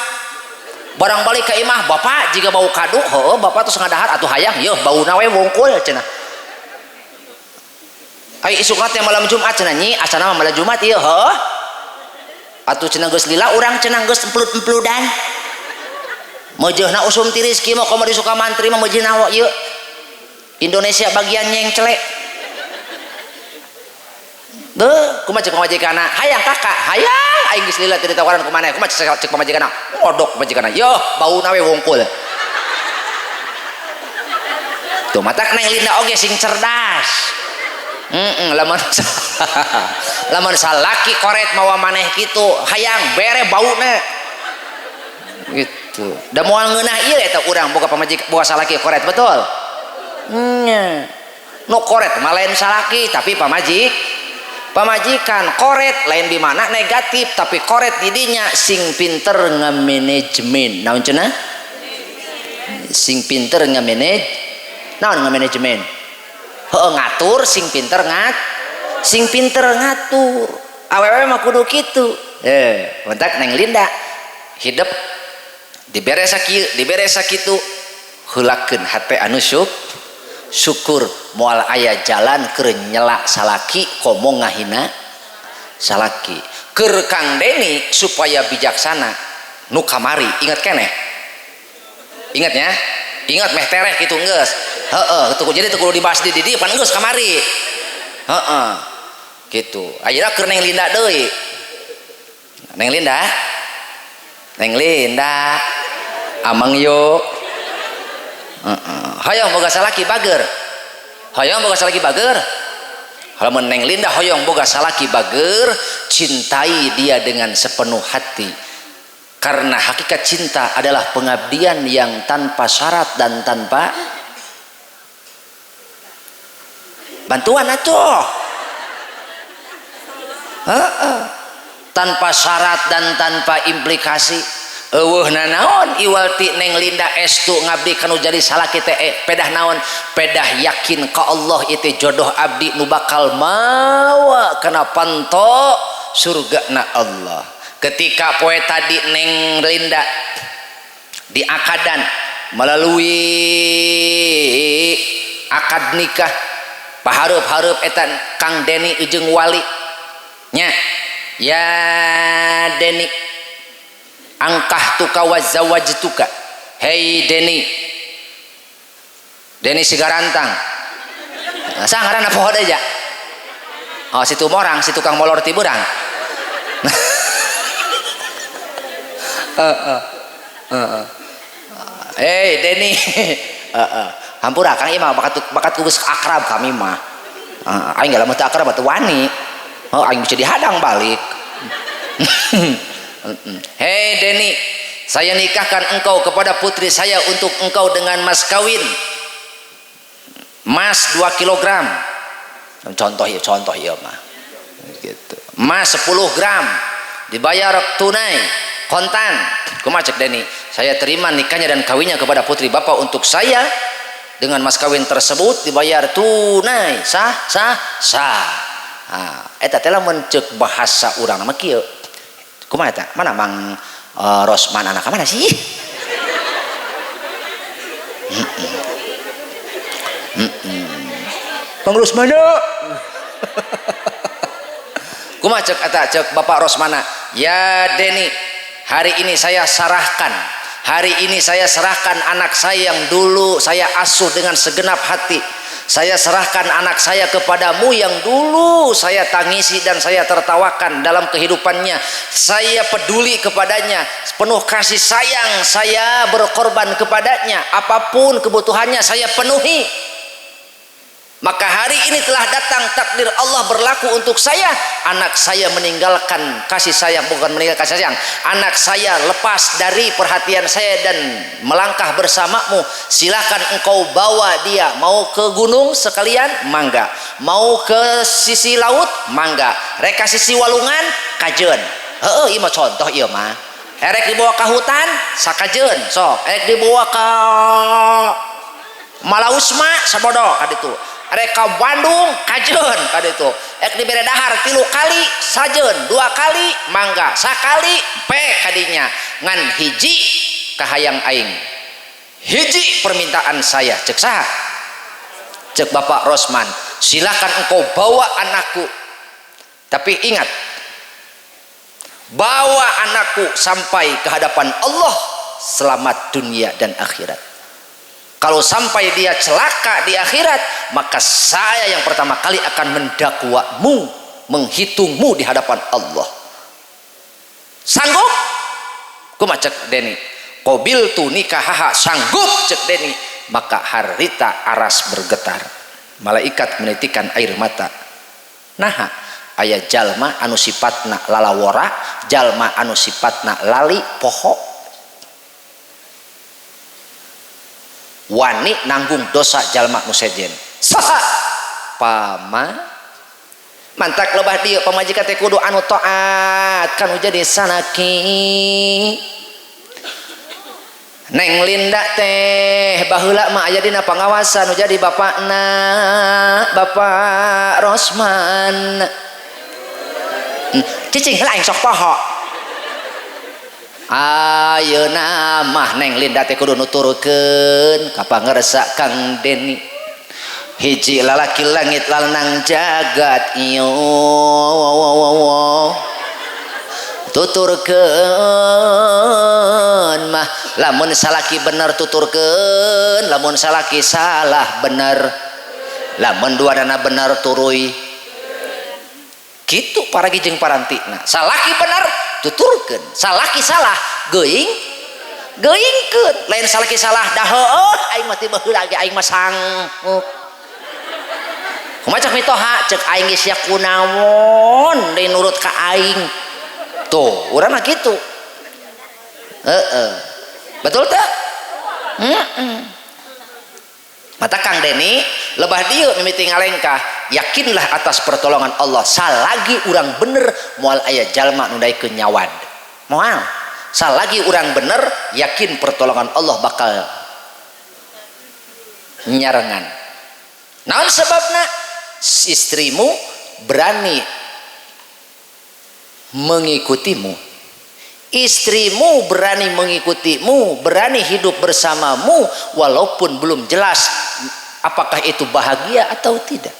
Barang balik ke imah, bapak jika bau kadu, heueuh bapak terus ngadahar atuh hayang, yeuh bauna we wungkul cenah. Ai isukna teh malam Jumat cenah nyi, asana mah malam Jumat ieu heueuh. Atuh cenah geus lila urang cenah geus emplut-empludan. Meujeuhna usum tiris kieu mah komo di Sukamantri mah meujeuhna ieu. Indonesia bagian nyengcle. Deuh, kumaha cek pamajikanna? Hayang kakak, hayang aing geus lila teu ditawaran ku maneh. Kumaha cek pamajikanna? Ngodok pamajikanna. Yoh, bauna we wungkul. Tuh matak Neng Linda oge sing cerdas. Lamun lamun salaki koret mawa maneh kitu, hayang bere bauna. Gitu. Da moal ngeunah ieu eta urang boga pamajik boga salaki koret, betul? Nya. Nu koret mah lain salaki tapi pamajik. Pamajikan koret lain di mana negatif tapi koret didinya sing pinter nge-manajemen. Naon cenah? Sing pinter nge-manage. Naon nge-manajemen? Heueuh ngatur sing pinter ngat, sing pinter ngatur. Awewe mah kudu kitu. Bentak Neng Linda hidup dibere sakieu, dibere sakitu, heulakeun hate anu syukur moal aya jalan keur nyela salaki komo ngahina salaki. Keur Kang Deni supaya bijaksana nu kamari ingat keneh, ingat nya, ingat meh tereh kitu geus. Heeh, jadi teu kudu dibahas di dieu pan geus kamari. Heeh. Kitu. Ayeuna keur Neng Linda deui. Neng Linda. Neng Linda. Amang yo. Hoyong boga salaki bager. Hoyong boga salaki bager. Lamun Neng Linda hoyong boga salaki bager, cintai dia dengan sepenuh hati. Karena hakikat cinta adalah pengabdian yang tanpa syarat dan tanpa bantuan atuh. Tanpa syarat dan tanpa implikasi. Eueuh nanaon iwal ti Neng Linda estu ngabdi kanu jadi salaki teh pedah naon, pedah yakin ka Allah itu jodoh abdi nu bakal mawa kana panto surgana Allah. Ketika poe tadi Neng Linda diakadan melalui akad nikah, pahareup-hareup eta Kang Deni jeung wali nya, ya Deni angkah tuka wa zawajtuka, hei Deni, Deni Sigarantang, nah, sah ngaranna poho deui ja. Oh situ morang, si tukang molor ti beurang. Hei Deni, hampura Kang ieu mah bakat ku geus akrab kami mah. Aing geus lamun teu akrab atuh wani. Oh aing bisa dihadang balik. Hei Deni, saya nikahkan engkau kepada putri saya untuk engkau dengan mas kawin emas 2 kilogram. Contoh ya mah. Gitu. Emas 10 gram dibayar tunai kontan. Kumaha cek Deni? Saya terima nikahnya dan kawinnya kepada putri bapak untuk saya dengan mas kawin tersebut dibayar tunai. Sah, sah, sah. Nah, eta teh lamun ceuk bahasa urang mah kieu. Kumaha eta? Mana Mang Rosman anak mana sih? Mang Rosmana. Kumaha cek eta cek Bapak Rosmana? Ya Deni, hari ini saya serahkan. Hari ini saya serahkan anak saya yang dulu saya asuh dengan segenap hati. Saya serahkan anak saya kepadamu yang dulu saya tangisi dan saya tertawakan dalam kehidupannya. Saya peduli kepadanya, penuh kasih sayang saya berkorban kepadanya. Apapun kebutuhannya saya penuhi. Maka hari ini telah datang takdir Allah berlaku untuk saya. Anak saya meninggalkan kasih sayang, bukan meninggalkan kasih sayang. Anak saya lepas dari perhatian saya dan melangkah bersamamu. Silakan engkau bawa dia. Mau ke gunung sekalian, mangga. Mau ke sisi laut, mangga. Reka sisi walungan, kajeun. Heueuh, ieu mah contoh ieu mah. Erek dibawa ke hutan, sakajeun. Sok, erek dibawa ke Malausma sabodo kaditu. Rek ka Bandung kajeun kaditu. Ek dibere dahar 3 kali sajeun, 2 kali mangga, sakali pe kadinya. Ngan hiji kahayang aing. Hiji permintaan saya cek saha? Cek Bapak Rosman, silakan engkau bawa anakku. Tapi ingat, bawa anakku sampai ke hadapan Allah selamat dunia dan akhirat. Kalau sampai dia celaka di akhirat, maka saya yang pertama kali akan mendakwamu, menghitungmu di hadapan Allah. Sanggup? Kumaha cek Deni? Qabil tu nikahaha, sanggup cek Deni. Maka harita aras bergetar. Malaikat menitikan air mata. Naha, aya jalma anu sifatna lalawora, jalma anu sifatna lali poho. Wani nanggung dosa jalma nu sejen. Saha? Pama mantak lebah dieu pamajikan teh kudu anu taat kanu jadi salaki. Neng Linda teh baheula mah aya dina pangawasan nu jadi bapakna Bapak Rosman. Cicing heula aing sok poho. Ayeuna mah Neng Linda teh kudu nuturkeun ka pangersa Kang Deni. Hiji lalaki langit lanang jagat iyo tuturkeun mah lamun salaki bener tuturkeun, lamun salaki salah bener, lamun duanana bener turuy. Kitu paragi jeung parantina. Salaki bener tuturkeun, salaki salah geuing. Geuingkeun lain salaki salah dah heueuh aing mah ti baheula ge aing mah sanggup. Kumaha cek mitoha cek aing geus sia kunaon deui nurut ka aing. Tuh, urang mah kitu. Heeh. Betul teu? Heeh. Mata Kang Deni lebah dieu mimiti ngalengkah, yakinlah atas pertolongan Allah. Salagi urang bener moal aya jalma nu daekeun nyawad. Moal. Salagi urang bener yakin pertolongan Allah bakal nyarengan. Naon sebabna? Istrimu berani mengikutimu. Istrimu berani mengikutimu, berani hidup bersamamu walaupun belum jelas apakah itu bahagia atau tidak.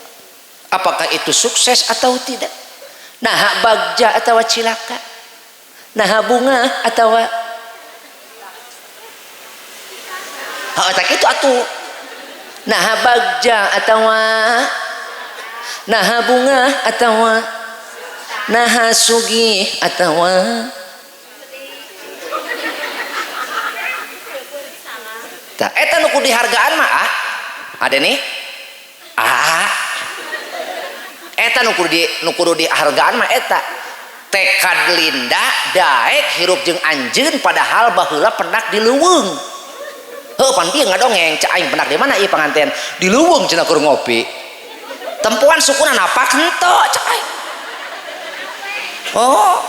Apakah itu sukses atau tidak. Nah, bagja atau cilaka. Nah, bunga atau ha tak itu atuh. Nah, bagja atau nah bunga atau nah sugih atau tah eta nu kudu dihargaan mah ah ada nih ah eta nu kudu dihargaan mah eta tekad Linda daek hirup jeung anjeun padahal baheula pendak di leuweung. Heuh pan ieu ngadongeng cak aing pendak di mana ieu panganten di leuweung cenah keur ngopi. Tempuan sukuna napak henteu cak aing. Oh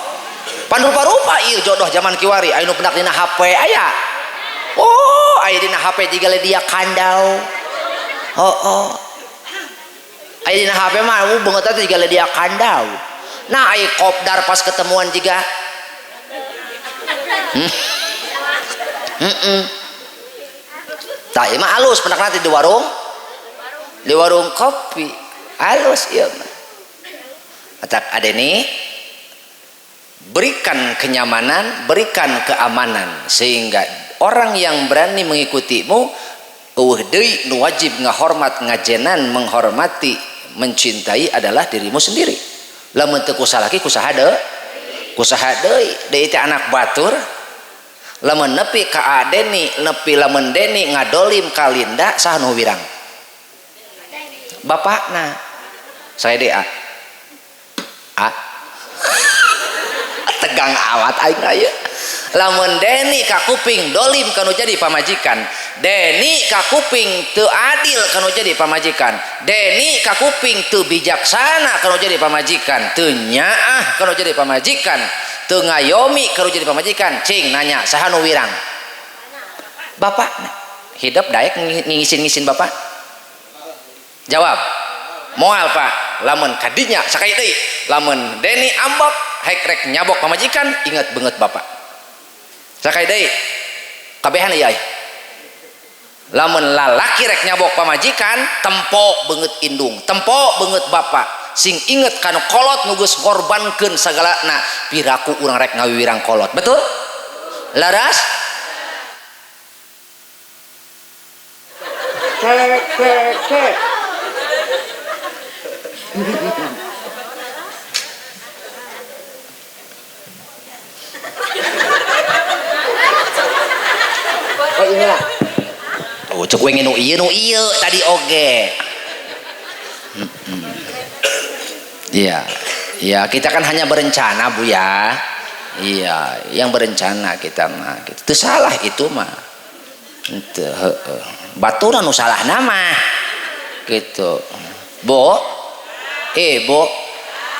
pan rupa-rupa ieu jodoh zaman kiwari aya nu pendak dina HP aya. Oh aya dina HP jiga dia kandau. Oh oh aya dina HP mah beungeut teh jiga dia kandau. Nah aya kopdar pas ketemuan jiga tah ieu mah halus pendak nanti di warung kopi halus ieu mah. Matak adeni berikan kenyamanan, berikan keamanan sehingga orang yang berani mengikutimu eueuh deui nu wajib ngahormat ngajenan menghormati mencintai adalah dirimu sendiri. Lamun teu kusalaki kusaha deui? Kusaha deui? Deui teh anak batur. Lamun nepi ka Adeni, nepi lamun Deni ngadolim ka Linda saha nu wirang? Bapakna. Saya deui a. A. Tegang awat aing aya. Lamun Deni kakuping dolim kanu jadi pamajikan, Deni kakuping teu adil kanu jadi pamajikan, Deni kakuping teu bijaksana kanu jadi pamajikan, teu nyaah kanu jadi pamajikan, teu ngayomi kanu jadi pamajikan, cing nanya saha nu wirang? Bapakna. Hidup daek ngisin-ngisin bapak? Jawab. Moal Pak, lamun kadinya sakali deui, lamun Deni ambek hek rek nyabok pamajikan inget beungeut bapak. Sakali deui kabehan ieu aya. Lamun lalaki rek nyabok pamajikan tempo beungeut indung, tempo beungeut bapak, sing inget kanu kolot nu geus ngorbankeun sagalana piraku urang rek ngawiwirang kolot. Betul? Laras? C C C. Oh iya. Oh cek we nu ieu tadi oge. Iya. Iya, kita kan hanya berencana Bu ya. Iya, yang berencana kita mah. Itu salah itu mah. Henteu heueuh. Baturan nu salah nama. Gitu. Bu. Bu.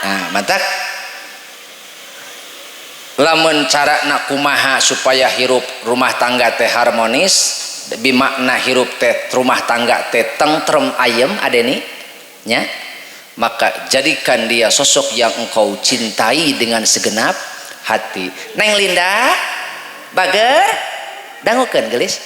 Nah, mantak lamun cara nak kumaha supaya hirup rumah tangga teh harmonis, bimakna hirup teh rumah tangga teh tentrem ayem adeni nya, maka jadikan dia sosok yang engkau cintai dengan segenap hati. Neng Linda bager dangukeun geulis.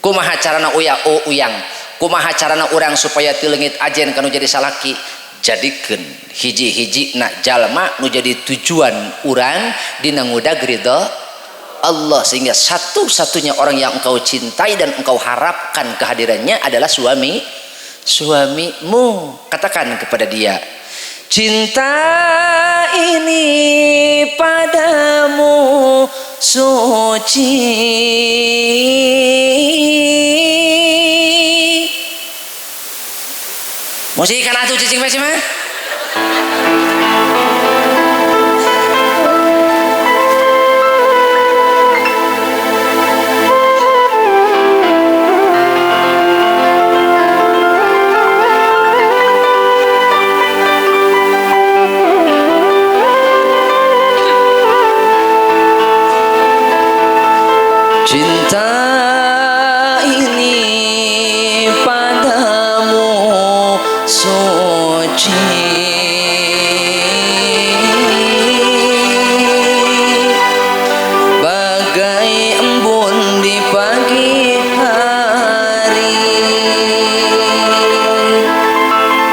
Kumaha carana uyang, kumaha carana urang supaya teu leungit ajen kanu jadi salaki? Jadikeun hiji-hiji na jalma nu jadi tujuan urang dina ngudag ridho Allah, sehingga satu-satunya orang yang engkau cintai dan engkau harapkan kehadirannya adalah suamimu. Katakan kepada dia, cinta ini padamu suci. Musik kan atuh cicing mah. Cinta ini padamu suci, bagai embun di pagi hari.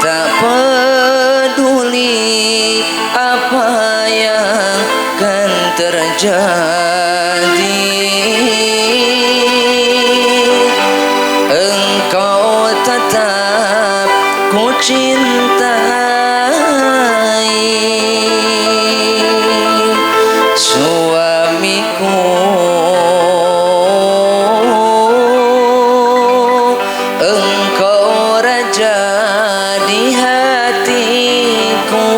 Tak peduli apa yang akan terjadi, engkau tetap ku cintai. Suamiku, engkau raja di hatiku.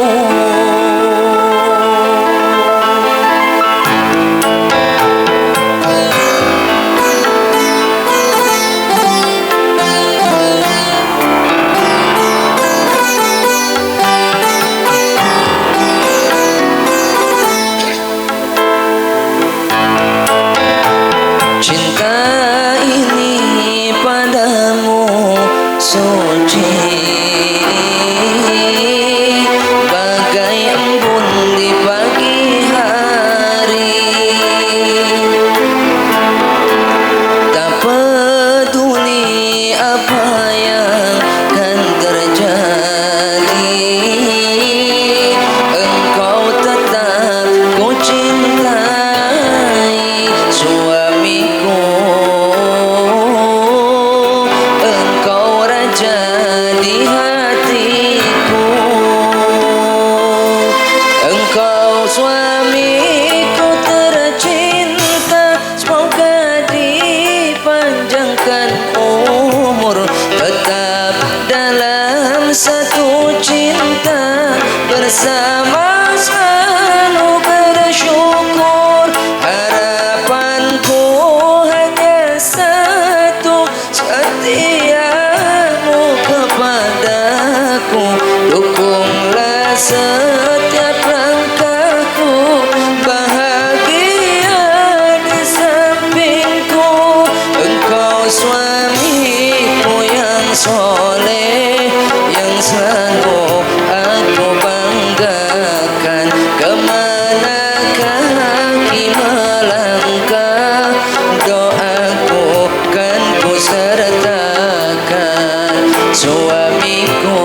Cinta ini padamu suci, bagai embun di pagi hari. Tak peduli apa yang akan terjadi, engkau tetap ku cintai. Suamiku, engkau raja di hatiku. Engkau suamiku tercinta, semoga dipanjangkan umur, tetap dalam satu cinta, bersama selalu bersyukur. Harapanku hanya satu, setiamu kepadaku. Dukunglah setiap langkahku, bahagia di sampingku. Engkau suamiku yang soleh, yang selalu aku banggakan. Kemana kaki melangkah, doaku kan ku sertakan. Suamiku,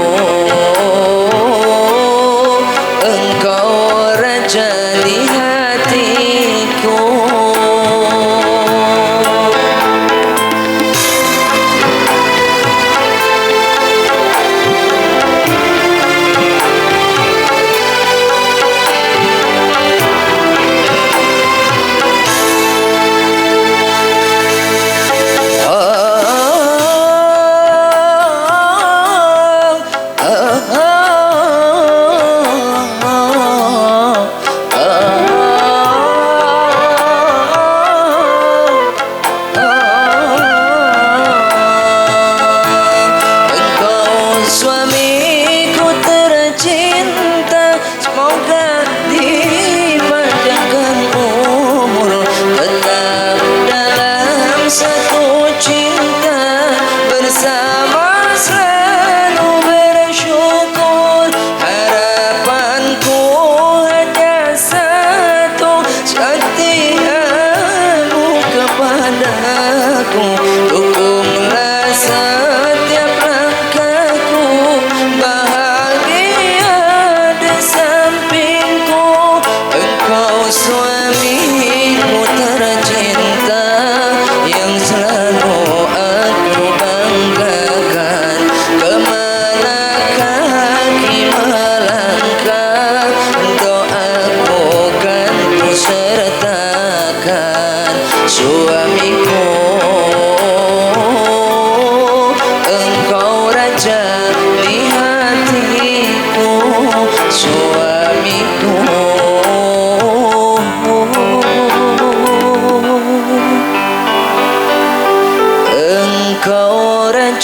engkau raja di hatiku. Oh,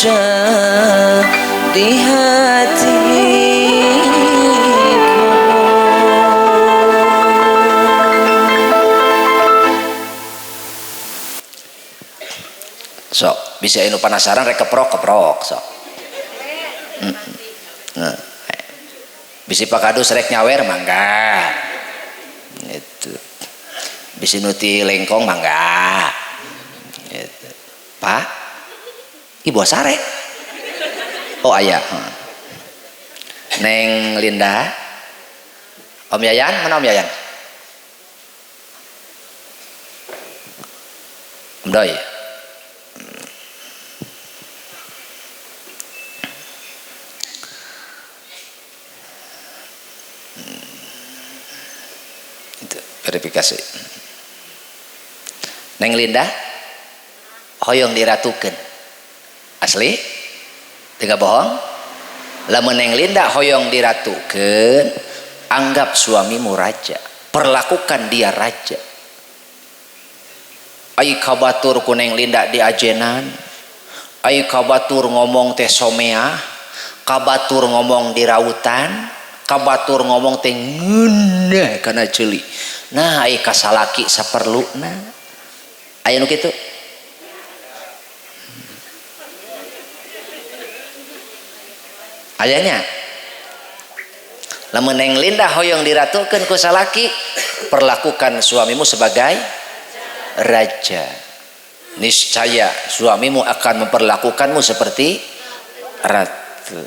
raja di hatiku. Sok bisa inu penasaran rek keprok-keprok sok. Nah, bisi Pak Kadus rek nyawer mangga. Gitu. Bisi nuti lengkong mangga. Gitu. Pak, ibu sare. Oh ayah. Neng Linda. Om Yayan, mana Om Yayan? Om Doi. Itu verifikasi. Neng Linda hoyong diratukeun. Asli? Tidak bohong? Lamun Neng Linda hoyong diratukeun, anggap suamimu raja, perlakukan dia raja. Ai kabatur ku Neng Linda diajenan, ai kabatur ngomong teh someah, kabatur ngomong di rautan, kabatur ngomong teh ngeunah kana ceuli. Nah, ai kasalaki saperluna. Aya nu kitu? Ayahnya lamun Neng Linda hoyong diratukeun ku salaki, perlakukan suamimu sebagai raja. Niscaya suamimu akan memperlakukanmu seperti ratu.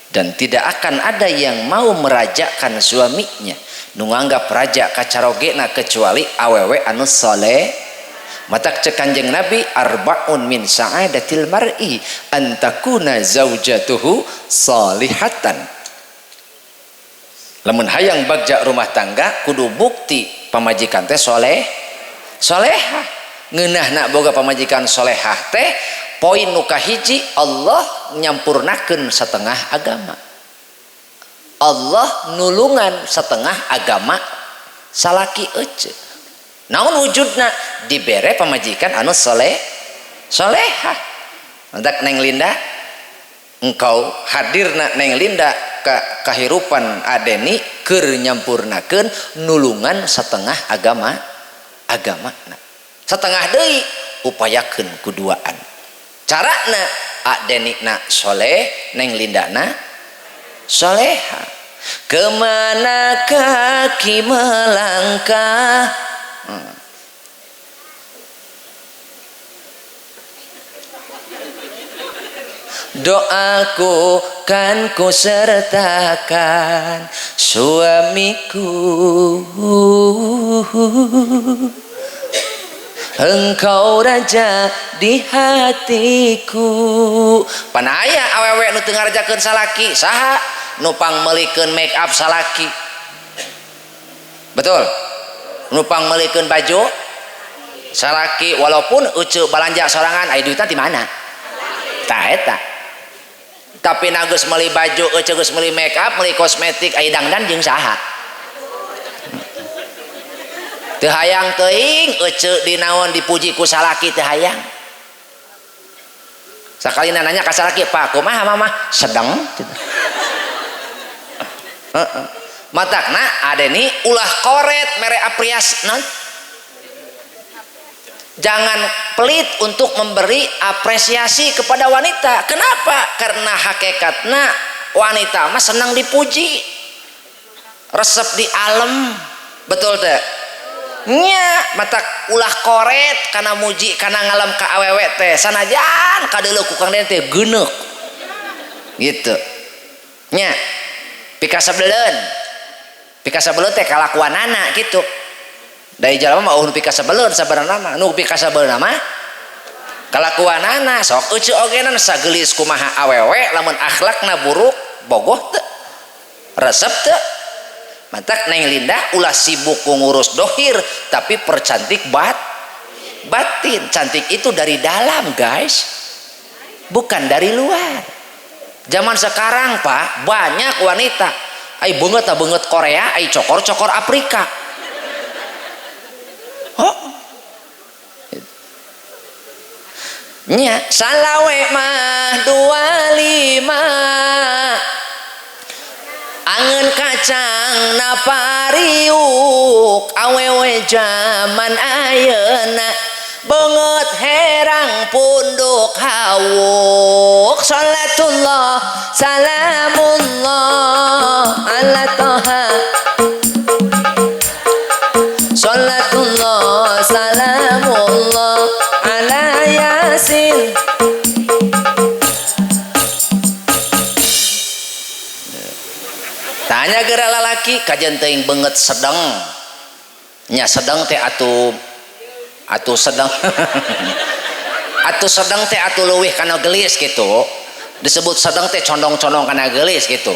Dan tidak akan ada yang mau merajakan suaminya nu nganggap raja kacarogena kecuali awewe anu soleh. Matak cek Kanjeng Nabi, arbaun min sa'adatil mar'i antakuna zaujatuhu salihatan. Lamun hayang bagja rumah tangga kudu bukti pamajikan teh soleh, solehah. Ngeunahna boga pamajikan solehah teh poin nu kahiji, Allah nyampurnakeun setengah agama. Allah nulungan setengah agama salaki ece. Naon wujudna? Dibere pamajikan anu soleh, solehah. Entak Neng Linda, engkau hadirna Neng Linda ka kahirupan adeni keur nyampurnakeun nulungan setengah agama agamana. Setengah deui upayakeun kuduaan. Carana adeni na soleh, Neng Linda na soleha. Kemana kaki melangkah? Doaku kan ku sertakan suamiku, engkau raja di hatiku. Pan aya awewe nu teu ngarajakeun salaki, saha nu pangmeulikeun make up salaki? Betul? Nu pangmeulikeun baju salaki, walaupun ece balanja sorangan, aya duitna di mana? Tah eta. Tapi na geus meuli baju, ece geus meuli make up, meuli kosmetik, aya dangdan jeung saha? Teu hayang teuing ece dinaon dipuji ku salaki, teu hayang. Sakalina nanya ka salaki, "Pak, kumaha mama?" Sedang. Heeh. Matakna adeni ulah koret mere aprias non. Jangan pelit untuk memberi apresiasi kepada wanita. Kenapa? Karena hakikatna wanita mah senang dipuji, resep di alam, betul teh? Nya matak ulah koret kana muji kana ngalem ka awewe teh, sanajan kadeuleu ku Kang Den teh geuneuk gitu. Nya pikasebeleun, pikasebeleun teh kalakuanana gitu. Dari jalma mah eueuh pikasebeleun sabarana mah, nu pikasebeleun mah kalakuanana. Sok euceu ogenan sageulis kumaha awewe lamun akhlakna buruk bogoh teu, resep teu. Mantak Neng Linda ulah sibuk ngurus dohir tapi percantik batin. Cantik itu dari dalam guys, bukan dari luar. Zaman sekarang Pak banyak wanita ai beungeut beungeut Korea, ai cokor-cokor Afrika. Oh. Nya salawe mah 25, angeun kacang na pariuk. Awewe zaman ayeuna beungeut herang, punduk hawuk. Salatullah salamullah ala Toha, salatullah salamullah ala Yasin. Tanya geura lalaki kajian teuing beungeut sedeng nya, sedeng teh atuh atuh sedeng atuh sedeng teh atuh leuwih kana geulis gitu, disebut sedeng teh condong-condong kana geulis gitu.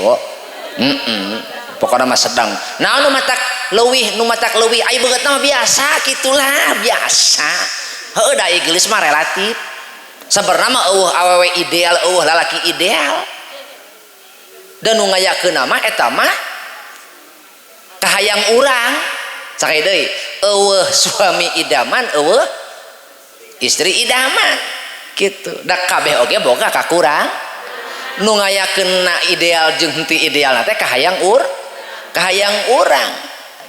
Pokokna mah sedeng. Naon nu matak leuwih, nu matak leuwih ai beungeut mah biasa kitulah, biasa. Heueuh, da ai geulis mah relatif. Sabenerna mah eueuh awewe ideal, eueuh lalaki ideal. Dan nu ngayakeun mah eta mah kahayang urang. Sakali deui, eueuh suami idaman, eueuh istri idaman gitu. Da kabeh oge boga kakurang. Nu ngayakeun ideal jeung henteu ideal teh kahayang kahayang urang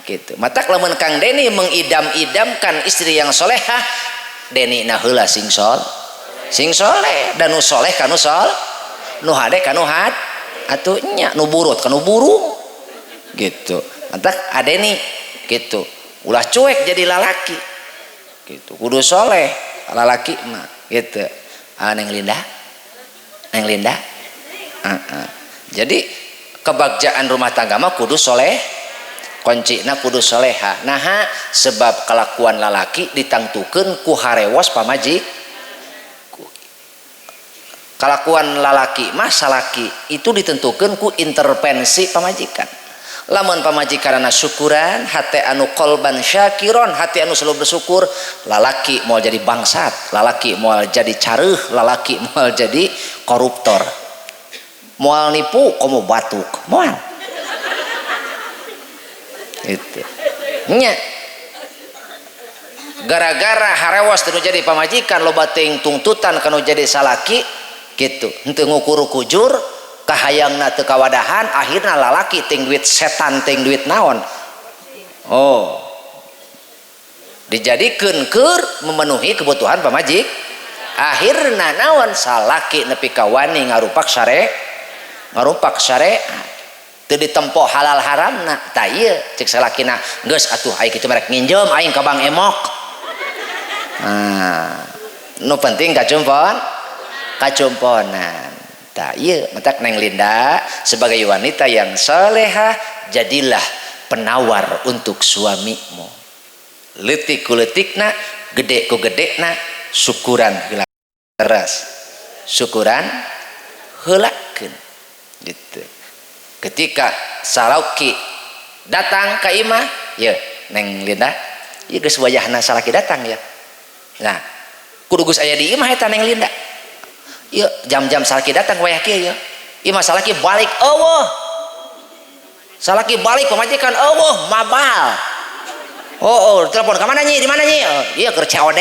gitu. Matak lamun Kang Deni mengidam-idamkan istri yang solehah, Deni na heula sing sol, sing soleh, dan nu soleh kanu sol, nu hade kanu had, atuh nya nu burut kanu burung gitu. Matak adeni gitu, ulah cuek jadi lalaki gitu, kudu soleh lalaki mah gitu. Ah, Neng Linda, Neng Linda. Jadi kebagjaan rumah tangga mah kudu soleh, kuncina kudu soleha. Nah, sebab kelakuan lalaki ditangtukeun ku harewos pamajik. Kelakuan lalaki mah salaki itu ditentukan ku intervensi pamajikan. Lamun pamajikanana syukuran, hati anu kolban syakiron, hati anu selalu bersyukur, lalaki mau jadi bangsat, lalaki mau jadi careuh, lalaki mau jadi koruptor, moal nipu komo batuk, moal itu nya. Gara-gara harewos teu jadi pamajikan, loba teuing tungtutan kanu jadi salaki gitu, henteu ngukur kujur, kahayangna teu kawadahan, akhirna lalaki ting duit setan, ting duit naon, oh dijadikeun keur memenuhi kebutuhan pamajik. Akhirna naon, salaki nepi ka wani ngarupak syare, ngarupak syariat, teu ditempo halal haramna. Tah ieu cek salakina, geus atuh ai kitu merek nginjem aing ka Bank Emok. Nah, nu penting kacumpon, kacumponan. Tah ieu matak Neng Linda sebagai wanita yang solehah, jadilah penawar untuk suamimu. Leutik ku leutikna, gede ku gedena, syukuran heula, teras syukuran heulakeun gitu. Ketika salaki datang ka imah ya, Neng Linda, ieu geus wayahna salaki datang ya. Nah, kudu geus aya di imah eta Neng Linda. Ieu jam-jam salaki datang wayah kieu ya. Ieu mah salaki balik eueuh. Salaki balik pamajikan eueuh, mabal. Oh, telepon ka mana nyi? Di mana nyi? Oh, iya keur COD.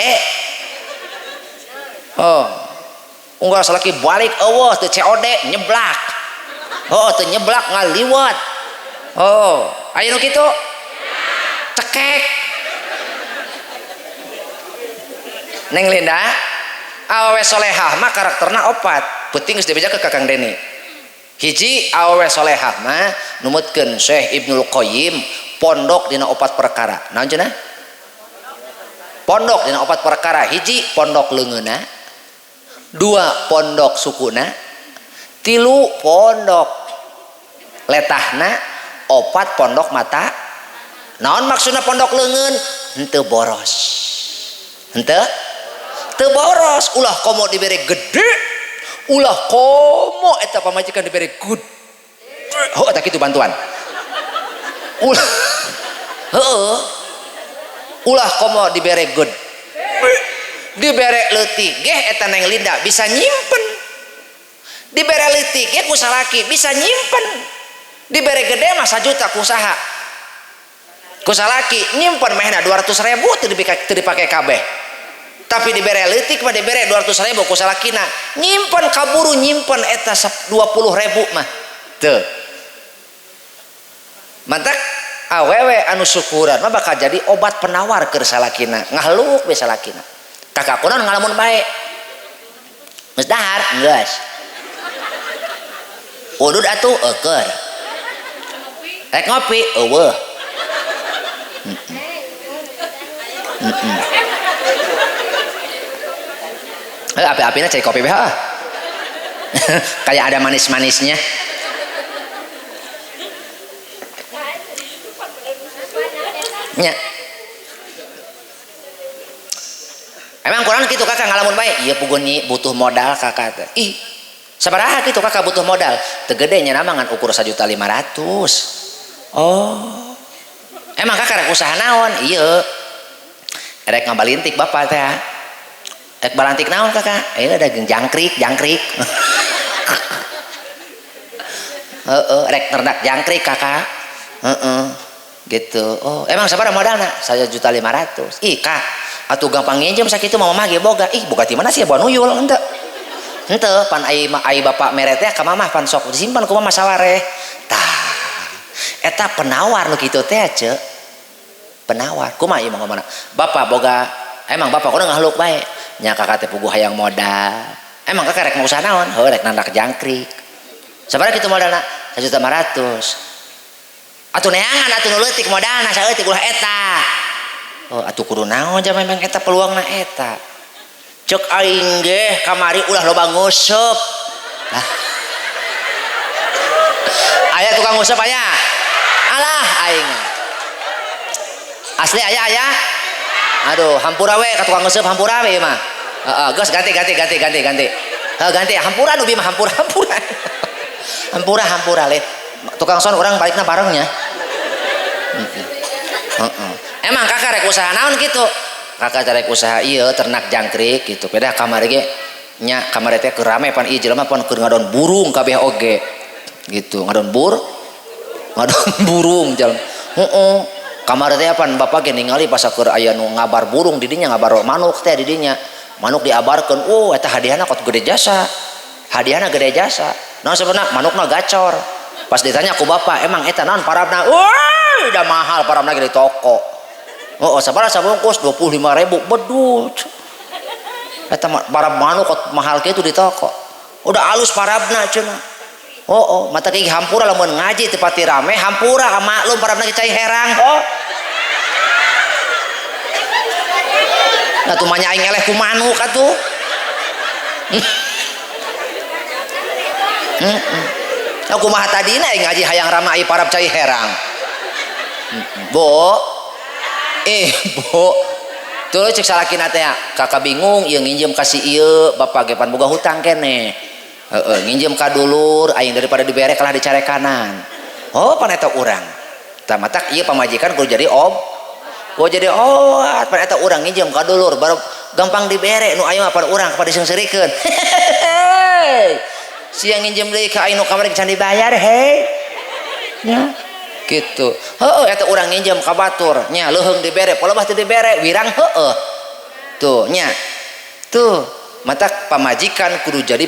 Oh. Unggal salaki balik eueuh teu COD nyeblak. Oh, teu nyeblak ngaliwat. Oh, aya nu kitu? Cekek. Neng Linda, awewe solehah mah karakterna opat. Penting geus dibejakeun ka Kang Deni. Hiji, awewe solehah mah numutkeun Syekh Ibnul Qayyim pondok dina opat perkara. Naon cenah? Pondok dina opat perkara. Hiji, pondok leungeunna. Dua, pondok sukuna. Tilu, pondok letahna. Opat, pondok mata. Naon maksudna pondok leungeun? Henteu boros. Henteu teu boros, ulah komo dibere gede, ulah komo eta pamajikan dibere gede. Oh, eta kitu bantuan. Ulah heueuh, ulah komo dibere gede, dibere leutik geh eta Neng Linda bisa nyimpen, dibere leutik ge ku salaki bisa nyimpen, dibere gede mah sajuta ku saha, ku salaki nyimpen mehna 200.000 teu dipake kabeh. Tapi dibere leutik mah dibere 200.000 ku salakina, nyimpen kaburu nyimpen eta 20.000 mah. Teu. Mantak awewe anu syukuran mah bakal jadi obat penawar keur salakina, ngahluk we salakina. Kakak kunaon ngalamun bae. Geus dahar geus. Udud atuh eukeun. Rek ngopi eueuh. Api-apinya cari kopi BH. Kayak ada manis-manisnya. Nya. Emang kurang gitu kakak ngalamun baik? Iya pugun nyi butuh modal kakak teh. Ih, sabaraha kitu kakak butuh modal? Teu gede nya nama ngan ukur 1.500.000. Oh. Emang kakak rek usaha naon? Iya. Rek ngabalintik bapak teh. Rek balantik naon kakak? Iya daging jangkrik, jangkrik. Heeh, rek ternak jangkrik kakak. Heeh. Gitu. Oh, emang sabaraha modalna? 1.500.000. Ih, kak, atuh gampang nginjem sakitu mah mamah ge boga. Ih, boga ti mana sih bawa nuyul henteu. Henteu, pan ai bapak mere teh ka mamah pan sok disimpan ku mamah sawareh. Tah. Eta penawar nu kitu teh, ce. Penawar. Kumaha ieu mah ngomongna? Bapak boga, emang bapak kudu ngahluk bae. Nya kakak teh puguh hayang modal. Emang kakak rek mau usaha naon? Heuh rek nandak jangkrik. Sabaraha kitu modalna? 1.500.000. Atuh neangan atuh nu leutik modalna saeutik ulah eta. Oh, atuh kudu naon jalma memang eta peluangna eta. Ceuk aing ge kamari ulah loba nguseup. Lah. Aya tukang nguseup aya? Alah aing. Asli aya aya? Aduh, hampura we ka tukang nguseup hampura we ieu mah. Heeh, geus ganti ganti ganti ganti ganti. Heuh ganti hampura nu bi mah hampura hampura. Hampura hampura le. Tukang son orang balikna barengnya. Emang kakak rek usaha naon gitu? Kakak rek usaha ieu ternak jangkrik gitu. Beda kamari ge nya kamari teh keur rame pan ieu jelema pan keur ngadon burung kabeh oge. Gitu, ngadon ngadon burung jalma. Heeh. Kamari teh pan bapak ge ningali pas keur aya nu ngabar burung di dinya, ngabar manuk teh di dinya. Manuk diabarkeun, oh eta hadiahna kot gede jasa. Hadiahna gede jasa. Naon sebenarnya manukna gacor. Pas ditanya ku bapak, emang eta naon parabna? Wah, udah mahal parabna di toko. Oh, sabaraha sabungkus 25.000. Bedut. Eta parab manuk kok mahal kitu di toko. Udah alus parabna cenah. Oh, oh, mata ki hampura lamun ngaji teu pati rame, hampura maklum parabna cai herang. Oh. Nah tumanya aing eleh ku manuk atuh. Nah kumaha tadina aing ngaji hayang rame ai parab cai herang. Bu. Bu. Tuluy cek salakina teh, kakak bingung ieu nginjem ka si ieu, bapak ge pan boga hutang keneh. Heeh, nginjem ka dulur aing daripada dibere kalah dicarekanan. Oh, pan eta urang. Tah matak ieu pamajikan kudu jadi ob. Kudu jadi obat, pan eta urang nginjem ka dulur baru gampang dibere nu aya mah pan urang kepada diseungseurikeun. Siang nginjem deui ka aing nu kamari can dibayar hei. Nya gitu. Heeh eta urang nginjem ka batur nya leuheung dibere palebah teu dibere wirang heeh. Tuh nya. Tuh matak pamajikan kudu jadi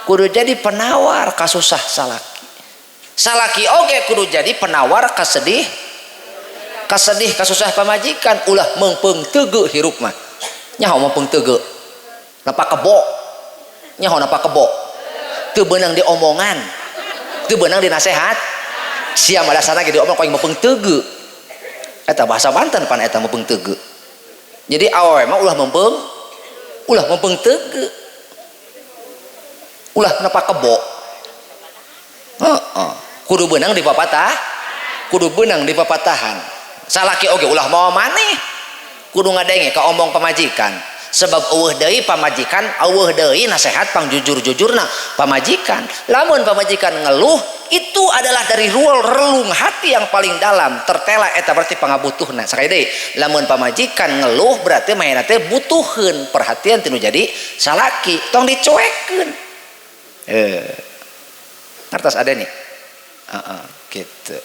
kudu jadi penawar kasusah salaki. Salaki oge kudu jadi penawar kasedih kasedih kasusah pamajikan ulah meungpeung teugeuh hirup mah. Nyaho meungpeung teugeuh. Napa kebo? Nyaho napa kebo? Teu beunang diomongan. Teu beunang dinasehat. Sia mah dasarna ge diomong ku aing meungpeung teugeuh. Eta bahasa Banten pan eta meungpeung teugeuh. Jadi awewe mah ulah meungpeung teugeuh. Ulah napa kebo. Heeh. Kudu beunang dipapatah, kudu beunang dipapatahan. Salaki oge ulah mawa maneh. Kudu ngadenge ka omong pamajikan. Sebab eueuh deui pamajikan, eueuh deui nasehat pangjujur-jujurna pamajikan. Lamun pamajikan ngeluh, itu adalah dari relung hati yang paling dalam, tertela eta berarti pangabutuhna. Sakali deui, lamun pamajikan ngeluh berarti manehna teh butuheun perhatian tinu jadi salaki, tong dicuekeun. Ngartos ada nih. Heeh, gitu.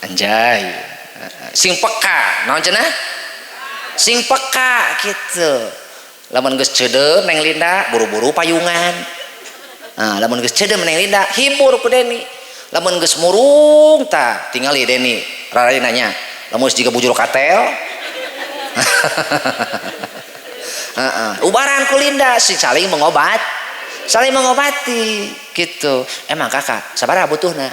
Anjay. Sing peka, naon cenah? Sing peka gitu. Lamun geus ceudeum Neng Linda buru-buru payungan. Nah, lamun geus ceudeum Neng Linda hibur ku Deni. Lamun geus murung tah tingali Deni rarari nanya. Lamun geus jiga bujur katel. Heeh, ubaran ku Linda sing saling mengobat. Saling mengobati gitu. Emang kakak sabaraha butuhna?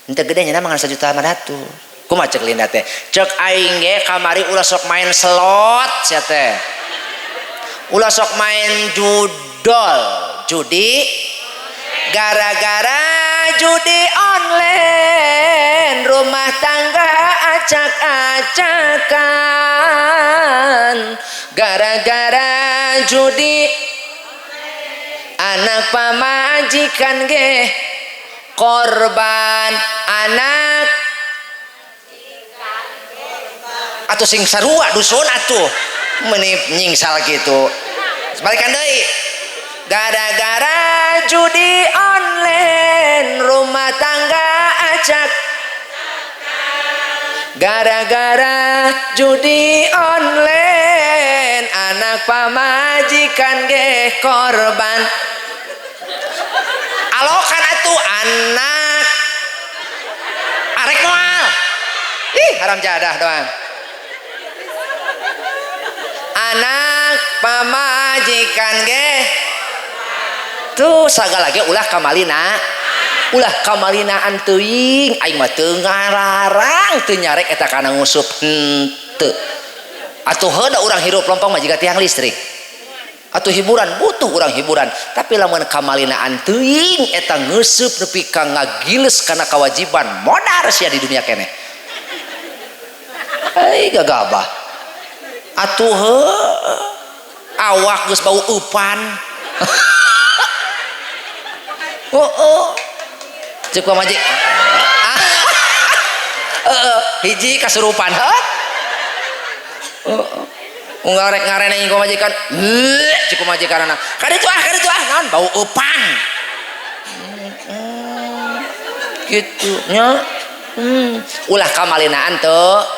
Henteu gede nya mah 1.500.000. Kumaha cek Linda teh? Cek aing ge kamari ulah sok main slot sia teh. Ulah sok main judol, judi gara-gara judi online rumah tangga acak-acakan. Gara-gara judi anak pamajikan ge korban anak atau sing sarua dusun atuh meni nyingsal gitu. Balikan deui. Gara-gara judi online rumah tangga acak. Gara-gara judi online anak pamajikan ge korban. Alokan atuh anak arek moal. Ih haram jadah doang. Anak pamajikan ge tuh sagala ge ulah kamalina, ulah kamalinaan teuing. Aing mah teu ngalarang teu nyarek eta kana ngusup henteu. Atuh heuh da urang hirup lompong mah jiga tiang listrik. Atuh hiburan butuh urang hiburan, tapi lamun kamalinaan teuing eta ngeusup nepi ka ngagiles kana kewajiban modar sia di dunia keneh. Ai gagabah. Atuh heuh awak geus bau eupan. Heeh. Ceuk pamaji. Heeh, hiji kasurupan. Heeh. Unggal rek ngareneng ku majikan. Heuh, ceuk pamajikanna. Kaditu ah, naon bau eupan. Gitu nya. Ulah kamalinaan teu.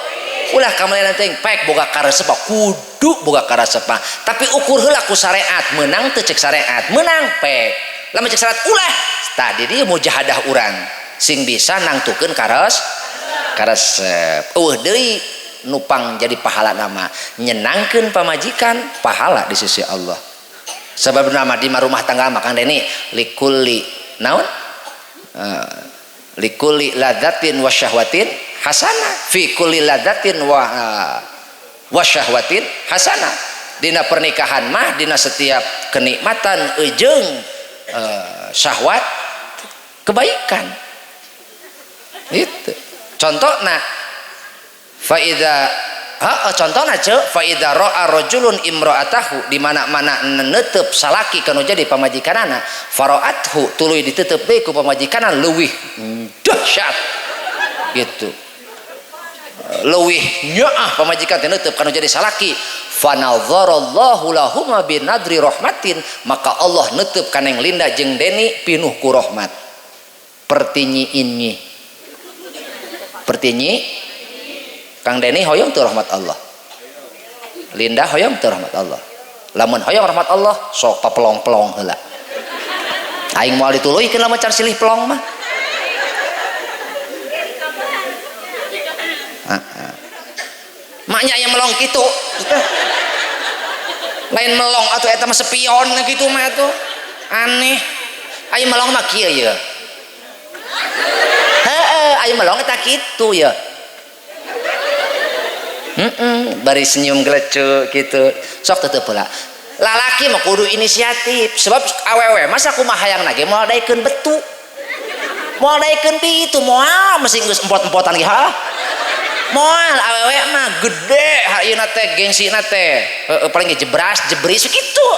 Ulah kamalinaan teuing pek boga karesep kudu boga karesep. Tapi ukur heula ku syariat, meunang teu cek syariat, meunang pek. Lamun cek syariat ulah, tadi dia mujahadah urang sing bisa nangtukeun karesep. Eueuh deui nupang jadi pahala nama nyenangkeun pamajikan pahala di sisi Allah. Sebab nama di rumah tangga mah Kang Deni likulli naon? Likulli ladzatin wa syahwatin hasanah, fi kulli ladzatin wa syahwatin hasanah. Dina pernikahan mah dina setiap kenikmatan eujeung syahwat kebaikan. Itu contohna faida contohna ce faida ra'a rajulun imra'atahu di mana-mana netep salaki kanu jadi pamajikanana fara'athu tuluy ditetep deui ku pamajikanana leuwih dahsyat gitu, leuwih nyaah pamajikan teh netep kanu jadi salaki fanadharallahu lahuma binadri rahmatin, maka Allah netep ka Neng Linda jeung Deni pinuh ku rahmat. Pertinyi ini pertinyi Kang Deni hoyong teu rahmat Allah, Linda hoyong teu rahmat Allah. Lamun hoyong rahmat Allah sok papelong-pelong heula. Aing moal dituluykeun lamun can silih pelong mah. Maknya aya melong kitu. Lain melong atuh eta mah sepion kitu mah atuh. Aneh. Aya melong mah kieu ye. Heeh, aya melong eta kitu ye. Bari senyum gelecek gitu. Sok tetep heula. Lalaki mah kudu inisiatif sebab awewe masa kumaha hayangna ge moal daekeun betu. Moal daekeun pitu moal mesti geus empot-empotan ge ha. Moal awewe mah gede ayeuna teh gengsina teh. Heeh, paling ge jebras jebris kitu.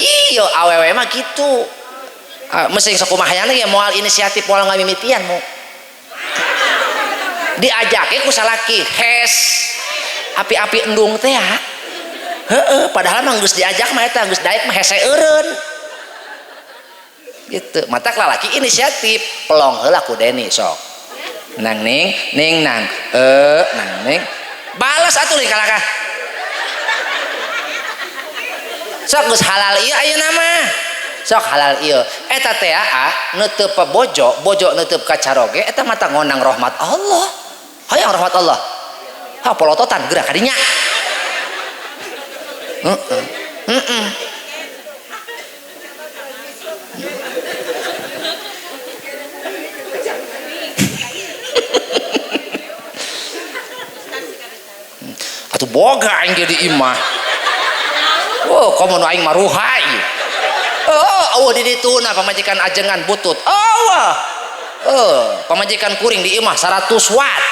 Iya awewe mah kitu. Mesti sakumaha hayangna ge moal inisiatif moal ngamimitian mu. Diajake ku salaki hes api-api endung teh ya. Heeh, padahal mah geus diajak mah eta geus daek mah hese eureun. Gitu. Matak lalaki inisiatif, pelong heula ku Deni sok. Nang ning ning nang nang ning. Balas atuh leuh kalakah. Sok geus halal ieu ayeuna mah. Sok halal ieu. Eta teh aa neuteup ka bojo, bojo neuteup ka caroge eta mah ngondang rahmat Allah. Hayang rahmat Allah. Ha polototan geura ka dinya. Heeh. Heeh. Atuh boga aing ge di imah. Oh, komo nu aing maruha ieu. Oh, eueuh di dituna pamajikan ajengan butut. Oh, oh, pamajikan kuring di imah 100 watt.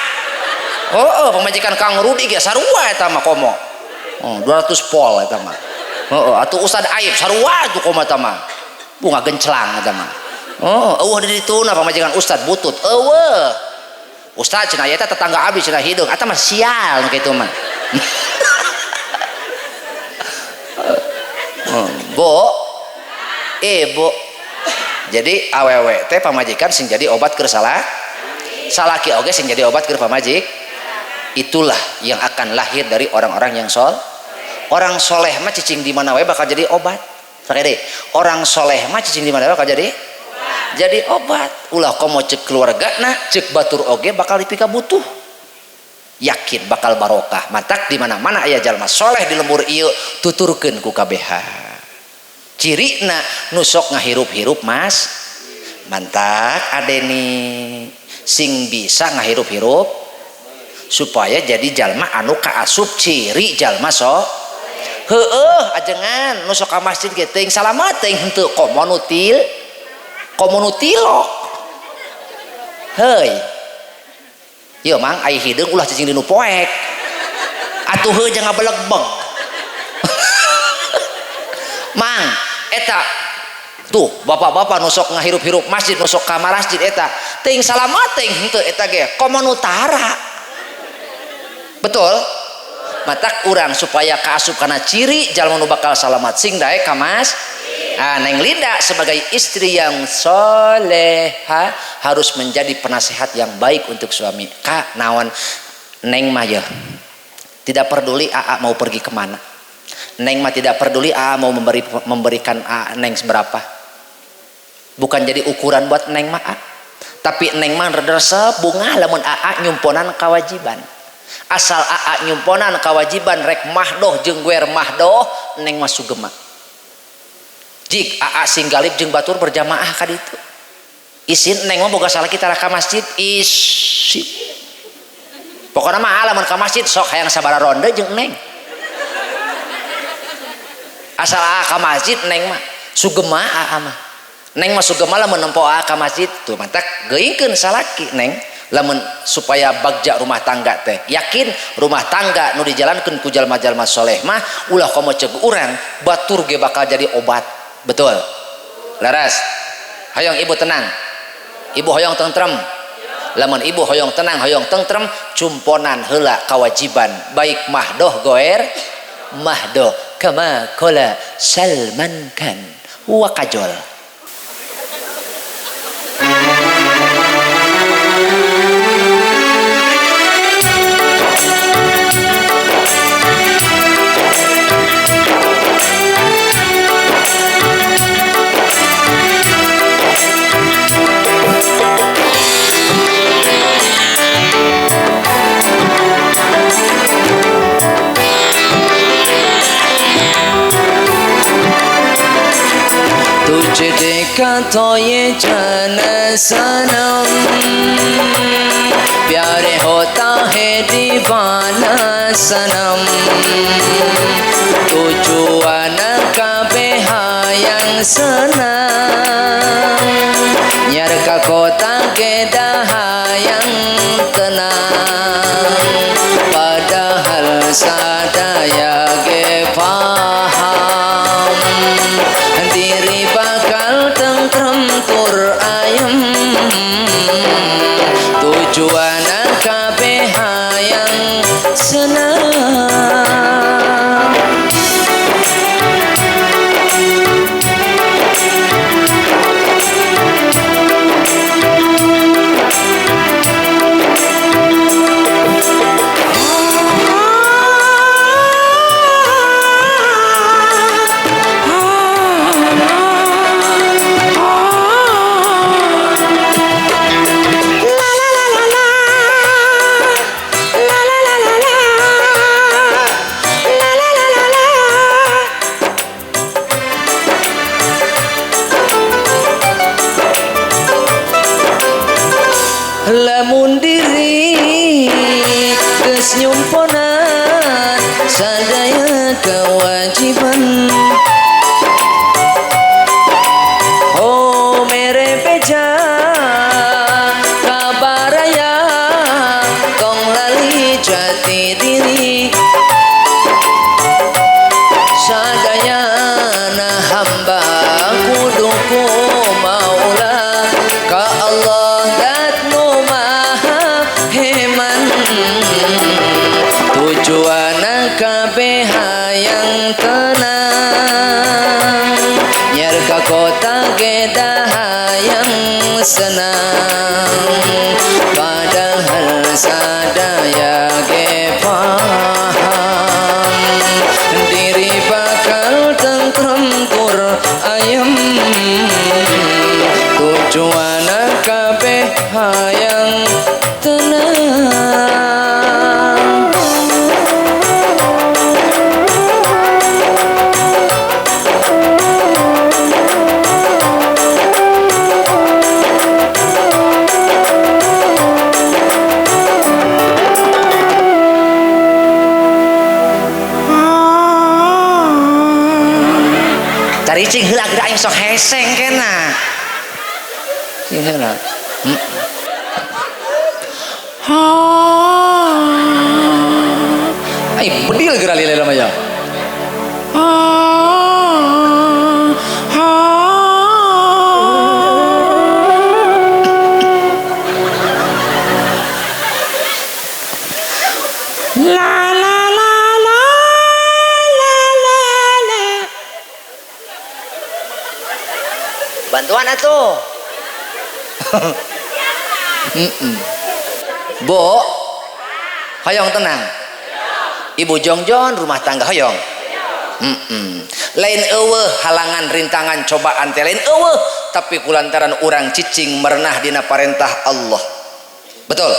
Oh, oh, pamajikan Kang Rudi ge sarua eta mah komo. Oh, 200 volt eta mah. Heeh, atuh Ustad Aib sarua atuh komo eta mah. Bunga gencelang eta mah. Oh, eueuh di dituna pamajikan Ustad butut. Eueuh. Ustad cenah eta tetangga abdi cenah hideung, eta mah sial nu kitu mah. Bu, ibu. Jadi awewe teh pamajikan sing jadi obat keur salah. Salaki oge sing jadi obat keur pamajik. Itulah yang akan lahir dari orang-orang yang sol. Orang soleh mah cicing di mana wae bakal jadi obat. Sakede, orang soleh mah cicing di mana wae bakal jadi obat. Ulah komo cek keluargana, cek batur oge bakal dipika butuh. Yakin bakal barokah. Matak di mana-mana aya jalma soleh di lembur ieu tuturkeun ku kabehan. Cirina nu sok ngahirup-hirup mas. Mantak adeni sing bisa ngahirup-hirup supaya jadi jalma anu kaasup ciri jalma sok. Heueuh ajengan nu sok ka masjid ge teuing salamat teuing henteu komo nu til komo nu tilok. Heuy. Ieu mang ai hideung ulah cicing di nu poek. Atuh heuh jangan ngabelegbeg. Mang eta tuh bapak-bapak nu sok ngahirup-hirup masjid nu sok ka masjid eta teuing salamat teuing henteu eta ge komo nu tara. Betul? Matak urang supaya kaasup kana ciri jalma nu bakal salamat sing daek ka mas. Ah, Neng Linda sebagai istri yang soleha harus menjadi penasehat yang baik untuk suami. Kak naon Neng mah yeuh tidak peduli AA mau pergi kemana. Neng mah tidak peduli AA mau memberikan AA Neng seberapa. Bukan jadi ukuran buat Neng mah A. Tapi Neng mah resep bunga lamun AA nyumponan kewajiban. Asal AA nyumponan kewajiban rek mahdoh jeung guer mahdoh Neng mah sugema. Jik AA sing galib jeung batur berjamaah ka ditu. Isin Neng mah boga salaki tara ka masjid isin. Pokona mah lamun ka masjid sok hayang sabaraha ronde jeung Neng. Asal AA ka masjid Neng mah sugema AA mah. Neng mah sugema lamun nempo AA ka masjid tuh mantak geuingkeun salaki Neng lamun supaya bagja rumah tangga teh. Yakin rumah tangga nu dijalankeun ku jalma-jalma soleh mah ulah komo ceuk urang batur ge bakal jadi obat. Betul. Laras. Hoyong ibu tenang. Ibu hoyong tentrem. Lamun ibu hoyong tenang, hoyong tentrem, cumponan heula kewajiban baik mahdoh goer mahdoh kama qala Salman Khan wa kajol. तुझे देखा तो ये जाना सनम प्यारे होता है दीवाना सनम tujuan kabeh hayang senang nyar ka kota hayang tenang padahal sadaya ge paham diri bakal tentrem tur ayem tujuan kabeh hayang senang. Lamun diri geus nyumponan sadaya kewajiban. Oh mere beja kabaraya tong lali jati diri. Sadayana hamba kudu ku maula ka Allah dat nu maha heman. Tujuana kabeh hayang tenang, nyar ka kota ge hayang senang. Padahal sadaya ge paham diri bakal tentrem tur ayem. Tujuana kabeh hayang tenang. Caricing heula geura aing sok heseng kena. Cing heula. Ha. Ai bedil geura lila mah ya. Ha. Ha. La la la la la la la. Bantuan atuh. Bu, hoyong tenang. Ibu jongjon rumah tangga hoyong. Lain eueuh halangan rintangan cobaan teh lain eueuh, tapi kulantaran urang cicing merenah dina parentah Allah. Betul.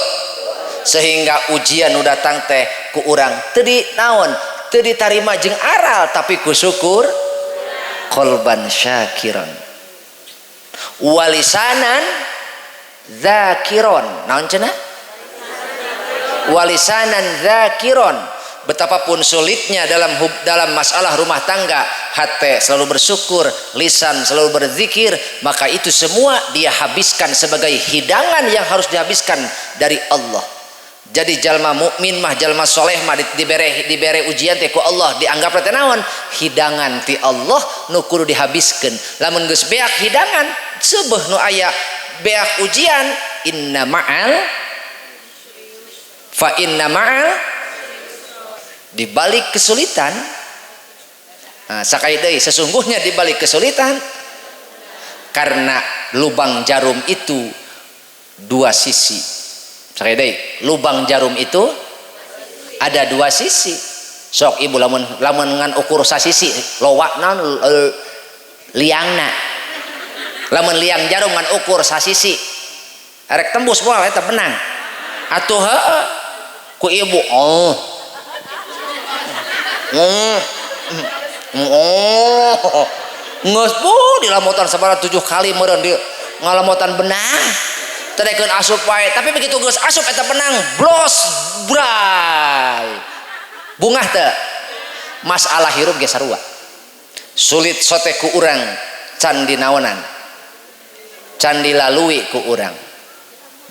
Sehingga ujian nu datang teh ku urang teu di naon, teu ditarima jeung aral, tapi ku syukur qalban syakiran walisanan dzakiron. Naon cenah? Walisanan dzakiron. Betapapun sulitnya dalam masalah rumah tangga, hati selalu bersyukur, lisan selalu berzikir, maka itu semua dia habiskan sebagai hidangan yang harus dihabiskan dari Allah. Jadi jalma mukmin mah, jalma soleh mah dibere ujian teh ku Allah, dianggap teh naon? Hidangan ti Allah nu kudu dihabiskeun. Lamun geus beak hidangan, seubeuh nu aya beak ujian, inna ma'al fa inna ma'al, di balik kesulitan. Nah, sakali deui sesungguhnya di balik kesulitan, karena lubang jarum itu dua sisi. Sakali deui, lubang jarum itu ada dua sisi. Sok ibu lamun ngan ukur sasisi lowa naon liangna. Lamun liang jarum ngan ukur sasisi erek tembus moal eta benang. Atuh heueuh ku ibu oh. Oh. Geus bu dilamotan sabaraha 7 kali meureun di ngalamotan benang. Terekeun asup wae, tapi begitu geus asup eta benang blos bray. Bungah teu? Masalah hirup ge sarua. Sulit sote ku urang can dinaonan. Can dilalui ku urang.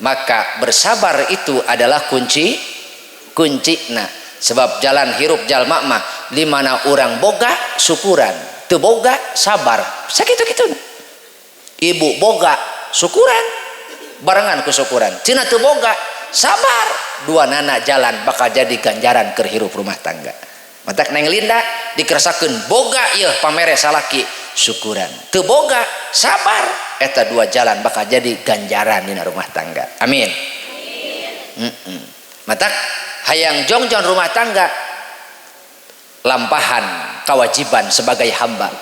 Maka bersabar itu adalah kuncina. Sebab jalan hirup jalma mah di mana urang boga syukuran, teu boga sabar. Sakitu-kitu. Ibu boga syukuran, barengan ku syukuran. Cina teu boga sabar, dua nana jalan bakal jadi ganjaran keur hirup rumah tangga. Matak Neng Linda dikeresakeun boga ieu pamere salaki syukuran, teu boga sabar, eta dua jalan bakal jadi ganjaran dina rumah tangga. Amin. Matak hayang jongjon rumah tangga lampahan kewajiban sebagai hamba.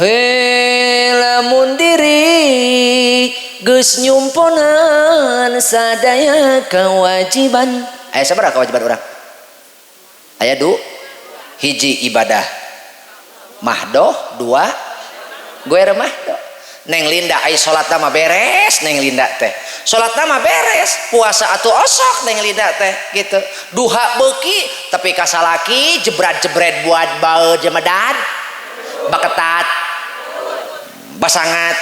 He lamun diri geus nyumponan sadaya kewajiban. Aya sabaraha kewajiban urang? Aya du hiji ibadah mahdoh, dua goer mahdoh. Neng Linda ai salatna mah beres, Neng Linda teh. Salatna mah beres, puasa atuh osok Neng Linda teh gitu. Duha beuki tapi ka salaki jebrat-jebret buat bae jemedan. Baketat. Basangat.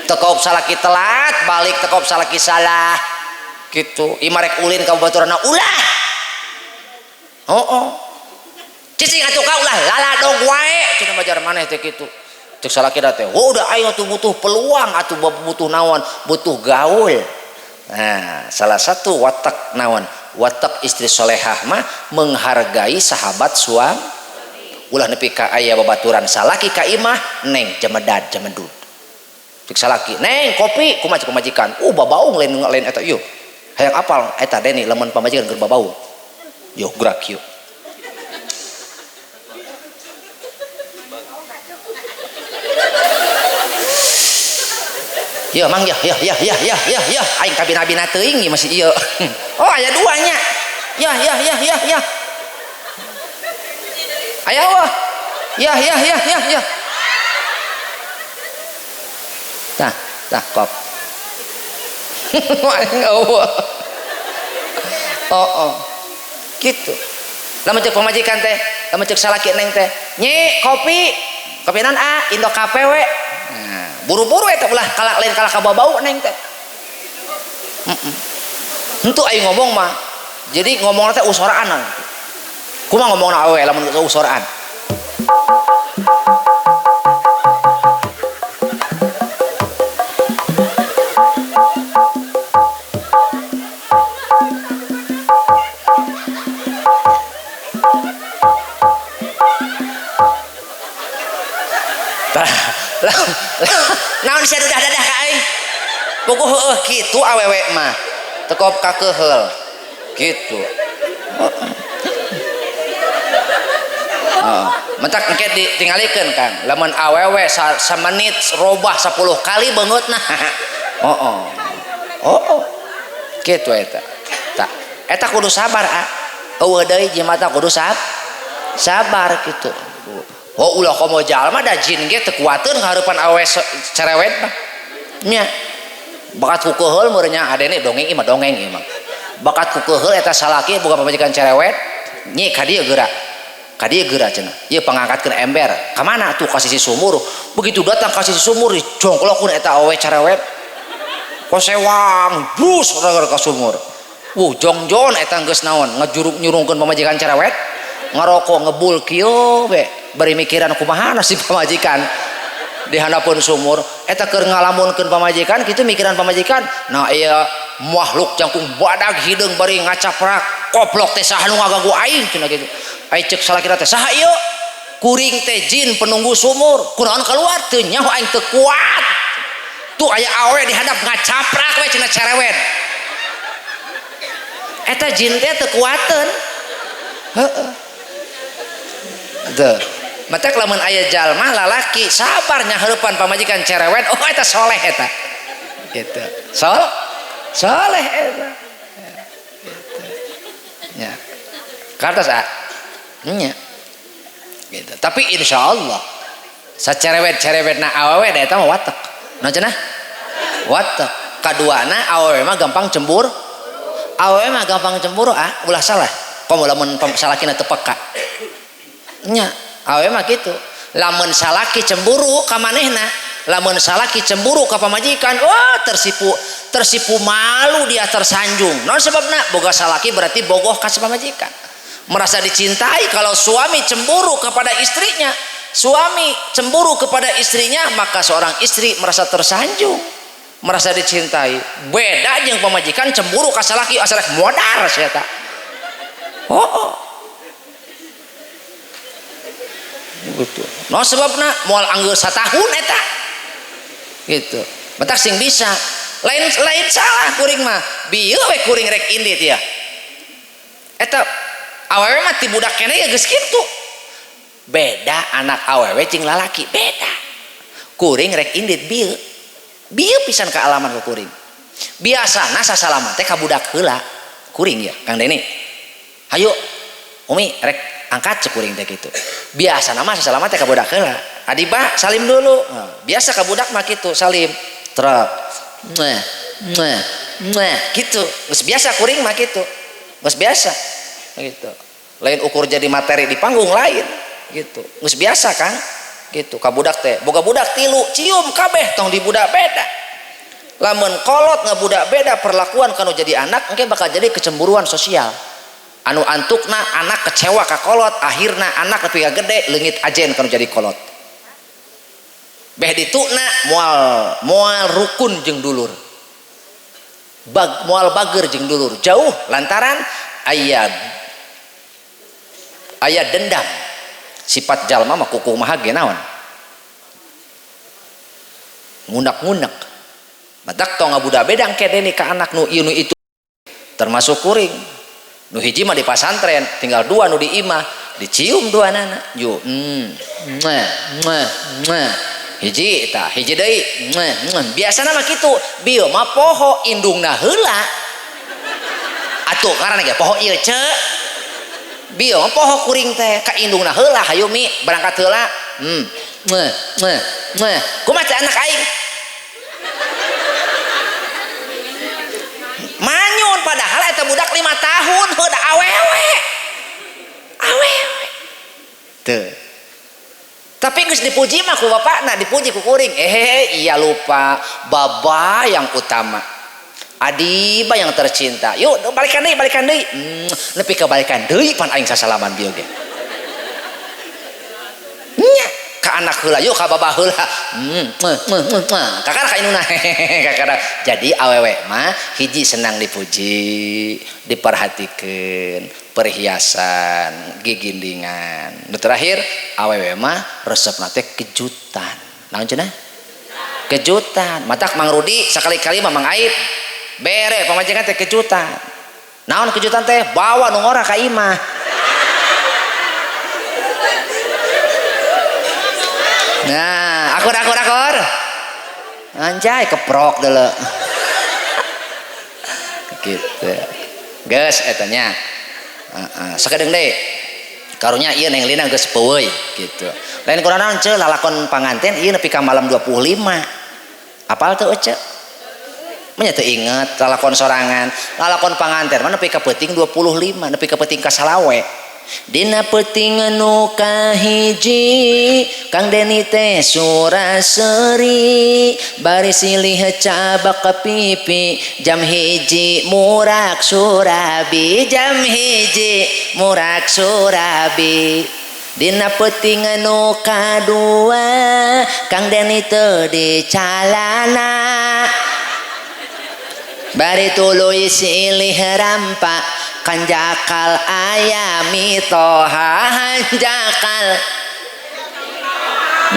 Tekop salaki telat, balik tekop salaki salah. Gitu. Ima rek ulin ka baturana ulah. Oh. Cicing atuh ka ulah laladog wae cenah majar maneh teh kitu. Cek salaki teh, oh udah ayo tuh butuh peluang atuh butuh naon, butuh gaul. Nah, salah satu watak naon, watak istri solehah mah menghargai sahabat suami. Ulah nepi ka aya babaturan salaki ka imah neng jemedad jemedud. Cek salaki, neng kopi kumaha cek pamajikan. Babaung lain lain eta ieu. Hayang apal eta Deni lamun pamajikan keur babaung. Yo gerak yuk. Ya mang ya ya ya ya ya ya ya aing kabina-bina teuing ieu masih ieu. Oh aya duanya. Ya ya ya ya ya. Aya wah. Ya ya ya ya ya. Tah, tah kop. Aing eueuh. Oh oh. Gitu. Lamun cek pamajikan teh, lamun cek salaki neng teh, "Nyi, kopi." Kopi naon ah, Indo Cafe we. Nah, buru-buru eta ulah kalak lain kalak kababau neng teh. Henteu aing ngomong mah. Jadi ngomongna teh usoraan. Kumaha ngomongna awewe lamun usoraan? Naon sia dadah-dadah ka aing? Puguh heueuh kitu awewe mah. Tekop kakeuheul. Kitu. Heeh. Mentak engke ditingalikeun Kang. Lamun awewe samenit robah 10 kali beungeutna. Heeh. Heeh. Kitu eta. Tah, eta kudu sabar ah. Eueuh deui jimatna kudu sabar kitu. Oh ulah komo jalma da jin ge teu kuateun kahareupan awewe cerewet mah. Nya. Bakat ku keuheul meureun nya adene dongeng ieu mah dongeng ieu mah. Bakat ku keuheul eta salaki boga pamajikan cerewet, nyi ka dieu geura. Ka dieu geura cenah. Ieu pangangkatkeun ember. Ka mana tuh ka sisi sumur. Begitu datang ka sisi sumur dijongklokeun eta awewe cerewet. Kosewang brus ragar ka sumur. Wuh jongjon eta geus naon ngejuruk nyurungkeun pamajikan cerewet. Ngarokok ngebul kieu we. Bari mikiran kumaha nasib pamajikan di handapeun sumur eta keur ngalamunkeun pamajikan kitu mikiran pamajikan nah ieu makhluk jangkung badag hideung bari ngacaprak koplok teh saha nu ngaganggu aing cenah kitu. Ai ceuk salakina teh saha ieu kuring teh jin penunggu sumur kunaon kaluar teu nyaho aing teu kuat tuh aya awe di handap ngacaprak we cenah cerewet eta jin teh teu kuateun. Heeh. Teu. Matak lamun aya jalma lalaki sabar nyahareupan pamajikan cerewet, oh eta soleh eta. Gitu. Soleh eta. Gitu. Nya. Kartos ah. Nya. Gitu. Tapi insyaallah sacerewet-cerewetna awewe da eta mah watek. Naon cenah? Watek. Kaduana awewe mah gampang cemburu. Awewe mah gampang cemburu ah, ulah salah. Komo lamun salakina teu peka. Nya. Awewe mah kitu. Lamun salaki cemburu ka manehna, lamun salaki cemburu ka pamajikan, oh tersipu malu dia tersanjung. Naon sebabna? Boga salaki berarti bogoh ka pamajikan. Merasa dicintai. Kalau suami cemburu kepada istrinya, suami cemburu kepada istrinya, maka seorang istri merasa tersanjung, merasa dicintai. Beda jeung pamajikan cemburu ka salaki, asa rek modar sia ta. Oh, oh. Gitu. No sebabna moal anggeus satahun eta. Gitu. Matak sing bisa. Lain lain salah kuring mah. Bieu we kuring rek indit ya. Eta awewe mah ti budak keneh ya geus kitu. Beda anak awewe jeung lalaki, beda. Kuring rek indit bieu. Bieu pisan kaalaman ku kuring. Biasana sasalaman teh ka budak heula. Kuring ya, Kang Deni. Hayu Umi rek Angkat cek kuring teh kitu. Biasa nama sasalaman teh ka budak heula. Adiba salim dulu. Nah, biasa ka budak mah kitu, salim. Trek. Mwah, mwah, mwah, gitu. Geus biasa kuring mah kitu. Geus biasa. Gitu. Lain ukur jadi materi di panggung lain gitu. Geus biasa Kang. Gitu ka budak teh. Boga budak tilu, cium kabeh tong di budak beda. Lamun kolot ngabudak beda perlakuan kanu jadi anak engke bakal jadi kecemburuan sosial. Anu antukna anak kecewa ka kolot, akhirna anak nepi ka gede leungit ajen kanu jadi kolot. Beh dituna moal moal rukun jeung dulur. Moal bager jeung dulur jauh lantaran aya aya dendam. Sifat jalma mah kukumaha ge naon? Ngunak-ngunak. Matak tong ngabudak beda engke deni ka anak nu ieu nu itu. Termasuk kuring. Nu hiji mah di pasantren, tinggal dua nu di imah, dicium dua nana. Ju, mwah, mwah, mwah. Hiji tah, hiji deui, mwah, mwah. Biasana mah kitu, bieu mah poho indungna heula. Atuh karana ge poho ieu ce. Bieu mah poho kuring teh ka indungna heula, hayu mi berangkat heula. Mwah, mwah, mwah. Kumaha teh anak aing? Manyun padahal eta budak 5 tahun heuh da awewe. Awewe. Teu. Tapi geus dipuji mah ku bapakna, dipuji ku kuring. Iya lupa, baba yang utama. Adiba yang tercinta. Yuk balikan deui, balikan deui. Nepi ka balikan deui pan aing sasalaman bieu ge. Nya ka anak heula, yuk ka baba heula. Kakara ka indungna. Kakara. Jadi awewe mah hiji senang dipuji, diperhatikeun, perhiasan, gigindingan. Nu terakhir awewe mah resepna teh kejutan. Naon cenah? Kejutan. Matak Mang Rudi sakali-kali mah Mang Aib bere pamajikan teh kejutan. Naon kejutan teh? Bawa nu ngora ka imah. Nah, akur akur akur. Anjay keprok dulu. Gitu. Geus eta nya. Heeh, sakedeung deui. Karunya ieu Neng Lina geus peueuy gitu. Lain kurang naon ce lalakon panganten ieu nepi ka malam 25. Apal teu ce? Menya teu inget lalakon sorangan. Lalakon panganten mah nepi ka peuting 25, nepi ka peuting ka salawe. Dina peuting nu kahiji Kang Deni teh suraseri bari silih cabak ka pipi jam hiji murak surabi jam hiji murak surabi. Dina peuting nu kadua Kang Deni teu dicalana bari tuluy silih rampak kanjakal aya mitoha hanjakal.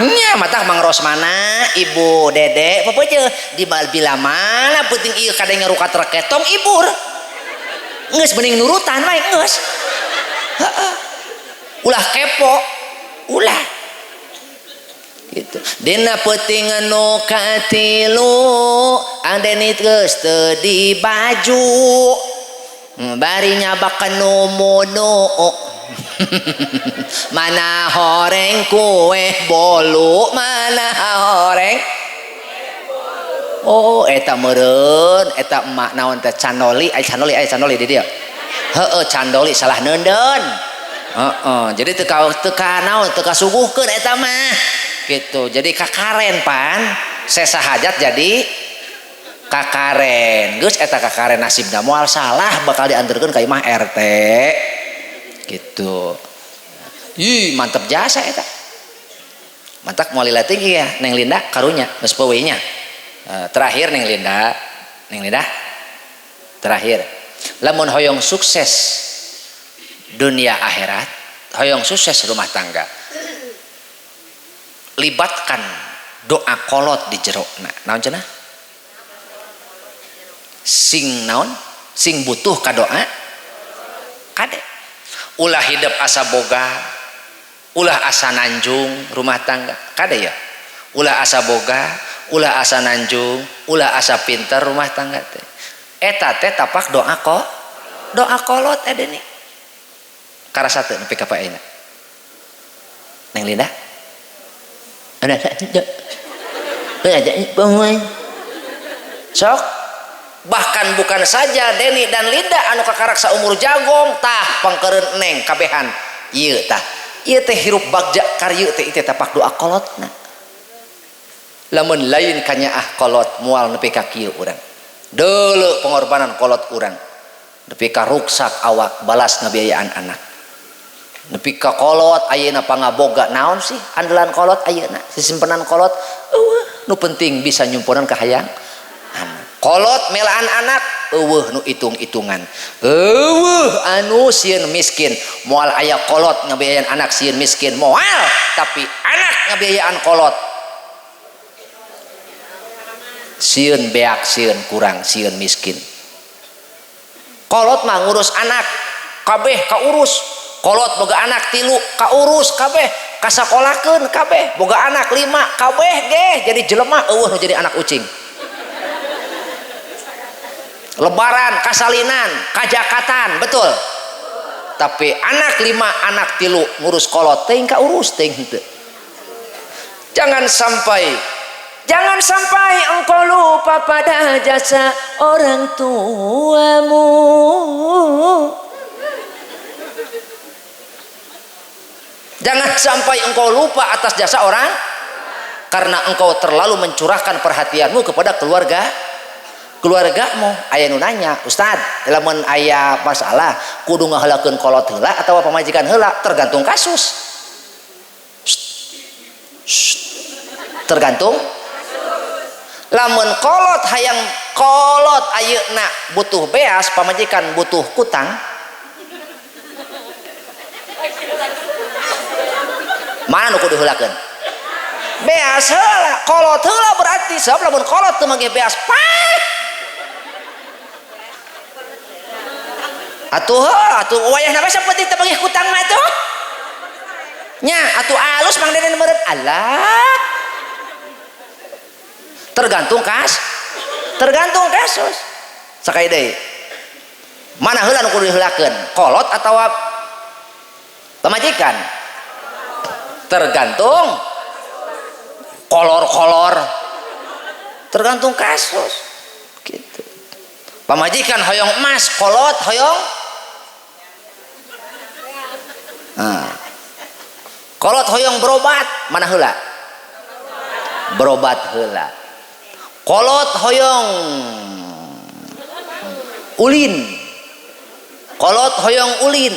Nya matak Mang Rosmana Ibu Dede pepeje di bila mana peuting ieu kadang ngarukat reketong ibur geus mending nurutan wae geus. Heeh. Ulah kepo, ulah. Gitu. Dina peuting nu katilu Andeni geus teu di baju. Bari nyabakan nu munu. Mana horeng kue bolu, mana horeng. Oh, eta meureun, eta emak naon teh candoli, ai candoli, ai candoli di dieu. Heeh, candoli salah neundeun. Heeh, jadi teu ka naon, teu kasuguhkeun eta mah. Gitu. Jadi kakaren pan, sesa hajat jadi kakaren. Geus eta kakaren nasibna moal salah bakal dianterkeun ka imah RT. Gitu. Ih, mantep jasa eta. Mantak moal lila tinggi ya Neng Linda karunya geus peueuy nya. Terakhir Neng Linda, Neng Linda. Terakhir, lamun hoyong sukses dunia akhirat, hoyong sukses rumah tangga, libatkan doa kolot di jerona. Naon cenah? Sing naon? Sing butuh ka doa kade. Ulah hidup asa boga, ulah asa nanjung rumah tangga kade ya. Ulah asa boga, ulah asa nanjung, ulah asa pinter rumah tangga teh. Eta teh tapak doa kok, doa kolot nih. Karasa teu nepi ka poe ayeuna? Neng Linda? Sok bahkan bukan saja Deni dan Linda anu kakarak saumur jagong tah pangkeureun neng kabehan ieu tah ieu teh hirup bagja karyu teh ieu tapak doa kolotna. Lamun lain kanyaah kolot moal nepi ka kieu urang. Deuleu pengorbanan kolot urang nepi ka ruksak awak balas ngabiayaan anak. Nepi ka kolot ayeuna pangaboga naon sih andalan kolot ayeuna sisimpenan kolot eueuh nu penting bisa nyumponan ka hayang anak. Kolot melaan anak eueuh nu hitung-hitungan eueuh anu sieun miskin moal aya kolot ngabiayaan anak sieun miskin moal, tapi anak ngabiayaan kolot sieun beak sieun kurang sieun miskin. Kolot mah ngurus anak kabeh kaurus. Kolot boga anak 3 kaurus kabeh, kasakolakeun kabeh, boga anak 5 kabeh ge jadi jelema eueuh nu jadi anak ucing. Lebaran kasalinan kajakatan betul, tapi anak 5 anak 3 ngurus kolot teuing kaurus teuing henteu. Jangan sampai engkau lupa pada jasa orang tuamu. Jangan sampai engkau lupa atas jasa orang karena engkau terlalu mencurahkan perhatianmu kepada keluargamu. Aya nu nanya, Ustad, lamun aya masalah kudu ngaheulakeun kolot heula atawa pamajikan heula? Tergantung kasus. Tergantung. Lamun kolot hayang kolot ayeuna butuh beas, pamajikan butuh kutang. Mana nu kudu heulakeun? Beas heula, kolot heula berarti sebab lamun kolot teu mangge beas paeh. Atuh heuh, atuh wayahna bae sapenting teu mangge kutang mah atuh. Nya, atuh alus Mang Deden meureun. Alah. Tergantung tergantung kasus. Sakali deui. Mana heula nu kudu diheulakeun? Kolot atawa pamajikan? Tergantung kolor-kolor, tergantung kasus gitu. Pamajikan hoyong emas, kolot hoyong nah. Kolot hoyong berobat, mana heula? Berobat heula. Kolot hoyong ulin, kolot hoyong ulin.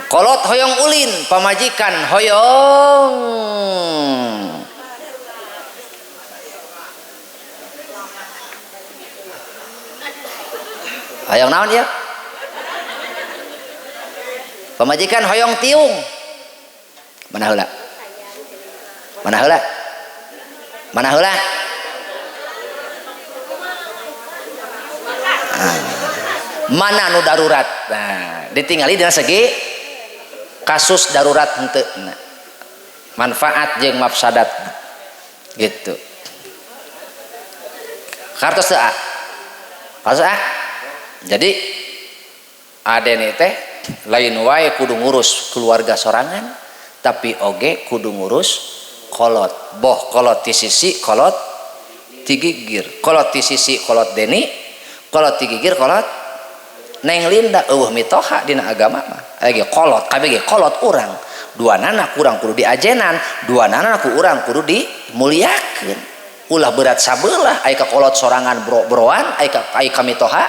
Kolot hoyong ulin, pamajikan hoyong hoyong naon ya? Pamajikan hoyong tiung. Mana heula? Mana heula? Mana heula? Nah, mana nu darurat? Nah, ditinggali dina segi kasus darurat henteu. Nah, manfaat jeung mafsadat gitu. Kartos teu a? Kartos a? Jadi adene teh lain wae kudu ngurus keluarga sorangan, tapi oge kudu ngurus kolot. Boh kolot ti sisi kolot ti gigir, kolot ti sisi kolot Deni, kolot ti gigir kolot Neng Linda. Eueuh mitoha dina agama mah. Aya ge kolot, kabeh ge kolot urang. Dua nana kurang kudu diajenan, dua nana ku urang kudu dimuliakeun. Ulah berat sabelah, aya ka kolot sorangan bro-broan, aya ka mitoha.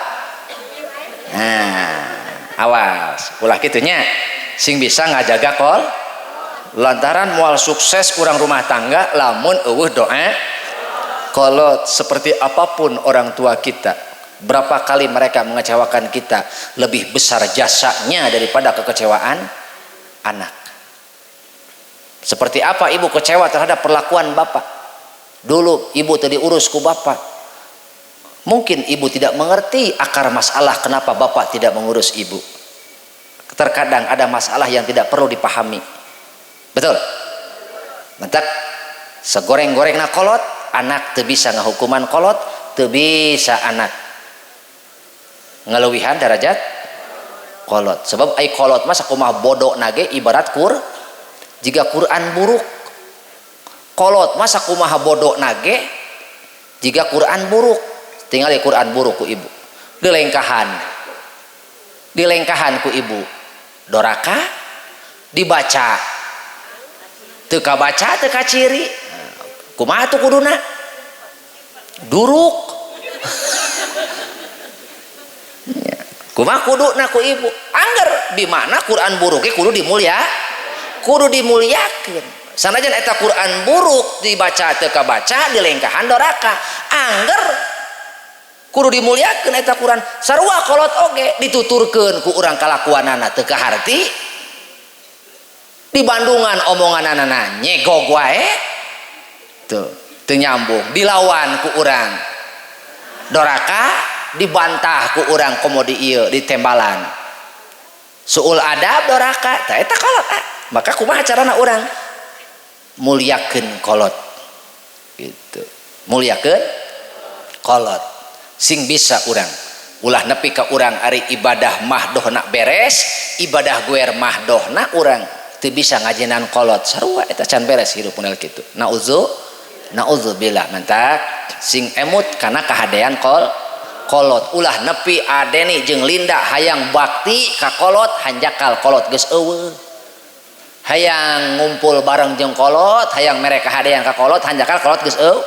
Nah, awas, ulah kitu nya. Sing bisa ngajaga kol lantaran moal sukses urang rumah tangga lamun eueuh doa kolot. Seperti apapun orang tua kita, berapa kali mereka mengecewakan kita, lebih besar jasanya daripada kekecewaan anak. Seperti apa ibu kecewa terhadap perlakuan bapak dulu, ibu tadi urus ku bapak, mungkin ibu tidak mengerti akar masalah kenapa bapak tidak mengurus ibu. Terkadang ada masalah yang tidak perlu dipahami, betul? Mentak segoreng-goreng na kolot, anak teu bisa ngahukuman kolot, Teu bisa anak ngaleuwihan darajat kolot. Sebab ai kolot mah sakumaha bodoh nage ibarat kur jiga Quran buruk. Kolot mah sakumaha bodoh nage jiga Quran buruk. Tinggal di Quran buruk ku ibu. Dilengkahan. Dilengkahan ku ibu. Doraka dibaca. Teu kabaca teu kaciri. Kumaha tuh kuduna? Duruk. Kumaha kuduna ku ibu? Angger di mana Quran buruk ge kudu dimulia, kudu dimuliakeun. Sanajan eta Quran buruk dibaca teu kabaca dilengkahan doraka. Angger kudu dimuliakeun eta Quran. Sarua kolot oge dituturkeun ku urang kalakuanana teu kaharti. Di Bandungan omonganana nyegog wae tuh teu nyambung, dilawan ku urang doraka, dibantah ku urang komo di ieu ditembalan suul adab doraka tah eta kolot ah. Maka kumaha carana urang muliakeun kolot gitu, muliakeun kolot sing bisa urang ulah nepi ka urang ari ibadah mahdohna beres, ibadah guer mahdohna urang teu bisa ngajinan kolot sarua eta can beres hirup model kitu. Naudzubillah mantak sing emut kana kahadean kolot. Ulah nepi Adeni jeung Linda hayang bakti ka kolot hanjakal kolot geus eueuh, hayang ngumpul bareng jeung kolot, hayang mere kahadean ka kolot hanjakal kolot geus eueuh,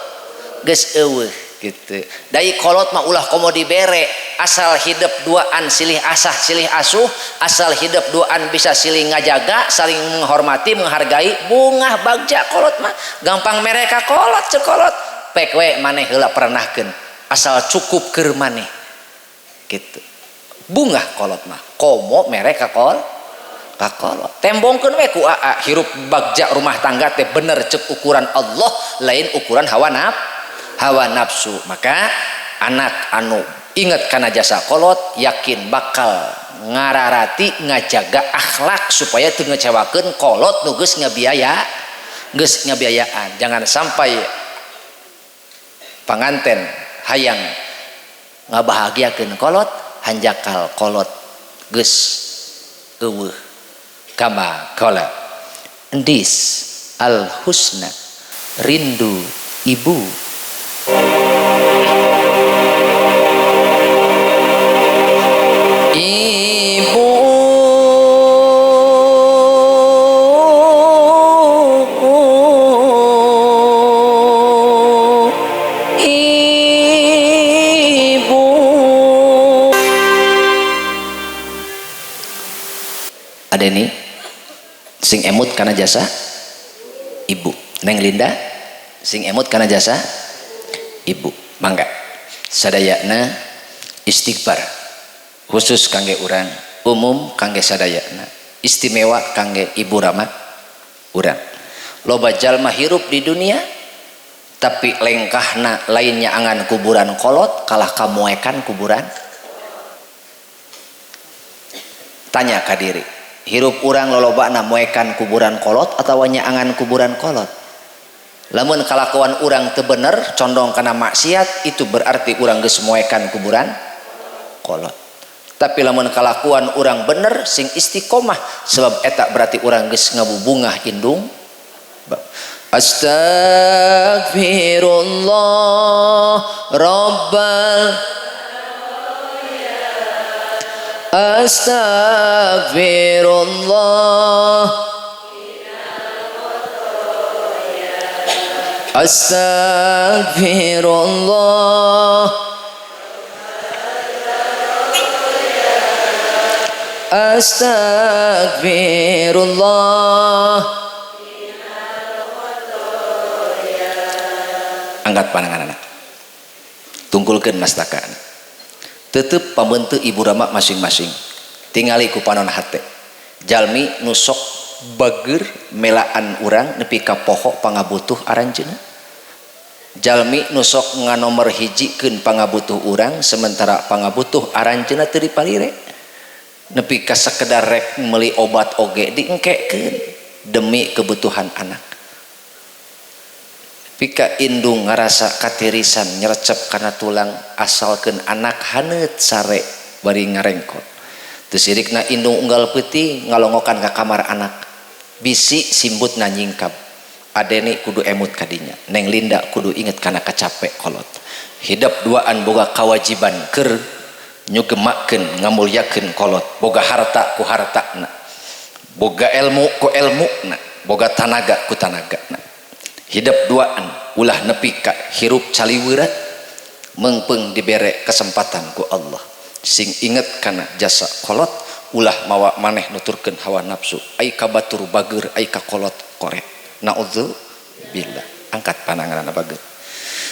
geus eueuh gitu. Dai kolot mah ulah komo dibere, asal hidup duaan silih asah silih asuh, asal hidup duaan bisa silih ngajaga, saling menghormati menghargai, bungah bagja kolot mah gampang mereka kolot cek kolot pek we maneh heula pernahkeun asal cukup keur maneh gitu. Bungah kolot mah komo mereka ka kolot tembongkeun we ku aa hirup bagja rumah tangga teh bener cek ukuran Allah lain ukuran hawa nafsu. Maka anak anu inget kana jasa kolot yakin bakal ngararati ngajaga akhlak supaya teu ngecewakeun kolot nu geus ngabiaya, geus ngabiayaan. Jangan sampai panganten hayang ngabahagiakeun kolot hanjakal kolot geus eueuh. Kama qala endis al husna rindu ibu. Ibu ibu Adeni sing emut kana jasa ibu. Neng Linda sing emut kana jasa ibu. Mangga sadayana istighfar khusus kangge urang, umum kangge sadayana, istimewa kangge ibu rama urang. Loba jalma hirup di dunia tapi lengkahna lainnya angan kuburan kolot kalah kamoekan kuburan. Tanya ka diri, hirup urang lolobana moekan kuburan kolot atawa nyaangan kuburan kolot? Lamun kalakuan urang teu bener condong kana maksiat, itu berarti urang geus moekan kuburan kolot. Tapi lamun kalakuan urang bener sing istiqomah, sebab eta berarti urang geus ngabubungah indung. Astagfirullah rabbal astagfirullah astagfirullah astagfirullah. Angkat pandangan anak, tungkulkeun mastaka, tetep pambentuk ibu rama masing-masing, tingali ku panon hate jalmi nusok bager melaan urang nepi ka poho pangabutuh aranjeuna, jalmi nusok nganomor hijikeun pangabutuh urang sementara pangabutuh aranjeuna teu dipalire, nepi ka sekedar rek meuli obat oge diengkekeun demi kebutuhan anak. Pika indung ngarasa katirisan nyerecep kana tulang asalkeun anak haneut sare bari ngarengkot. Teu sirikna indung unggal peuting ngalongokan ka kamar anak. Bisi simbutna nyingkab. Adeni kudu emut kadinya. Neng Linda kudu inget kana kacape kolot. Hidep duaan boga kawajiban keur nyugemakeun ngamulyakeun kolot. Boga harta ku hartana. Boga ilmu ku ilmuna. Boga tanaga ku tanagana. Hidep duaan ulah nepi ka hirup caliweurat meungpeung dibere kesempatan ku Allah. Sing inget kana jasa kolot ulah mawa maneh nuturkeun hawa nafsu ai ka batur bageur ai ka kolot koret. Naudzubillah. Angkat pananganna bageur.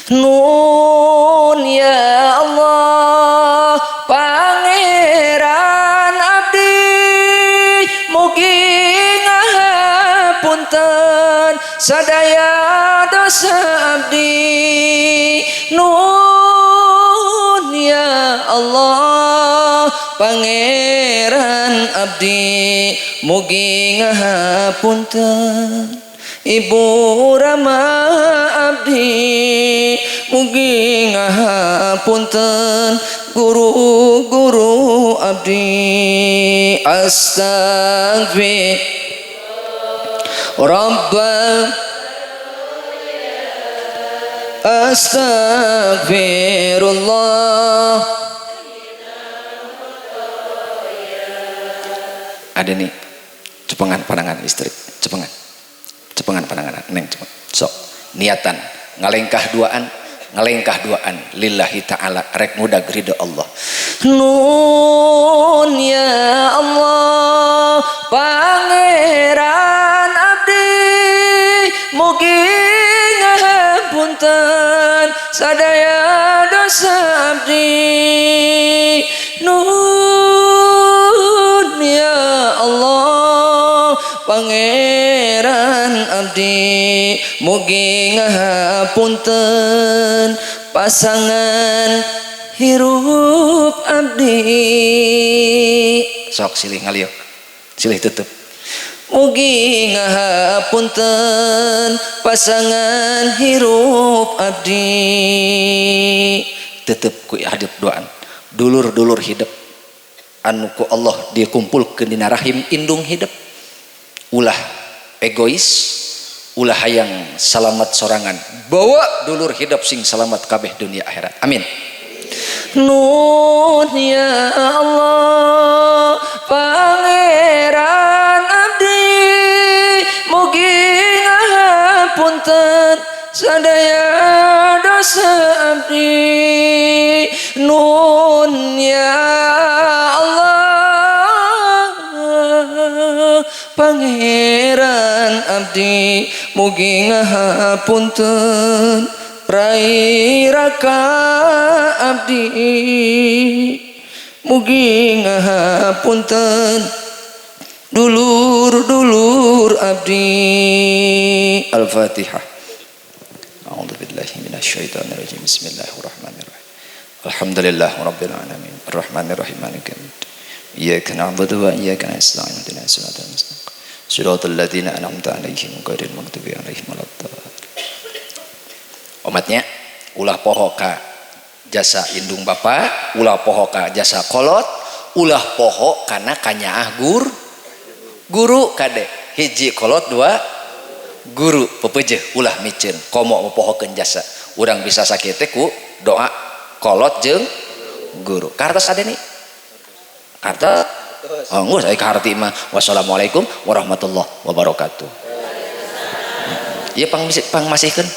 Nun ya Allah pangeran abdi mugi ngahapunten sadaya dosa abdi. Nun ya Allah pangeran abdi mugi ngahapunten ibu rama abdi mugi ngahapunten guru-guru abdi. Astaghfir Rabbal astaghfirullah. Ada nih cepengan pandangan istri, cepengan cepengan pandangan neng cepeng. Sok niatan ngalengkah duaan, ngalengkah duaan lillahi ta'ala rek ngudag ridho Allah. Nun ya Allah pangeran abdi mugi ngahapunten sadaya dosa abdi. Nun ya Allah pangeran abdi mugi ngahapunten pasangan hirup abdi. Sok silih ngaliuk, silih tutup. Mugi ngahapunten pasangan hirup abdi. Tetep ku hadep doaan dulur-dulur hidup anu ku Allah dikumpulkeun dina rahim indung hidup. Ulah egois, ulah hayang salamat sorangan, bawa dulur hidup sing salamat kabeh dunia akhirat. Amin. Nun ya Allah pangeran abdi mugi ngahapunten sadaya dosa abdi. Nun ya Allah pangeran abdi mugi ngahapunten rai raka abdi mugi ngahapunten dulur-dulur abdi. Al-Fatihah. A'udzubillahi minasyaitonirrajim. Bismillahirrahmanirrahim. Alhamdulillah rabbil alamin. Arrahmanirrahim. Maliki yaumiddin. Iyyaka na'budu wa iyyaka nasta'in. Ihdinas siratal mustaqim. Siratal ladzina an'amta 'alaihim ghairil maghdubi 'alaihim waladdallin. Umatnya ulah poho ka jasa indung bapa, ulah poho ka jasa kolot, ulah poho kana kanyaah guru kade hiji kolot dua guru pepejeh ulah miceun komo mopohokeun jasa. Urang bisa sakit teh ku doa kolot jeung guru. Kartos ada nih? Kartos? Oh, geus aya kaharti mah. Wassalamualaikum warahmatullahi wabarakatuh. Ieu pangmasihkeun.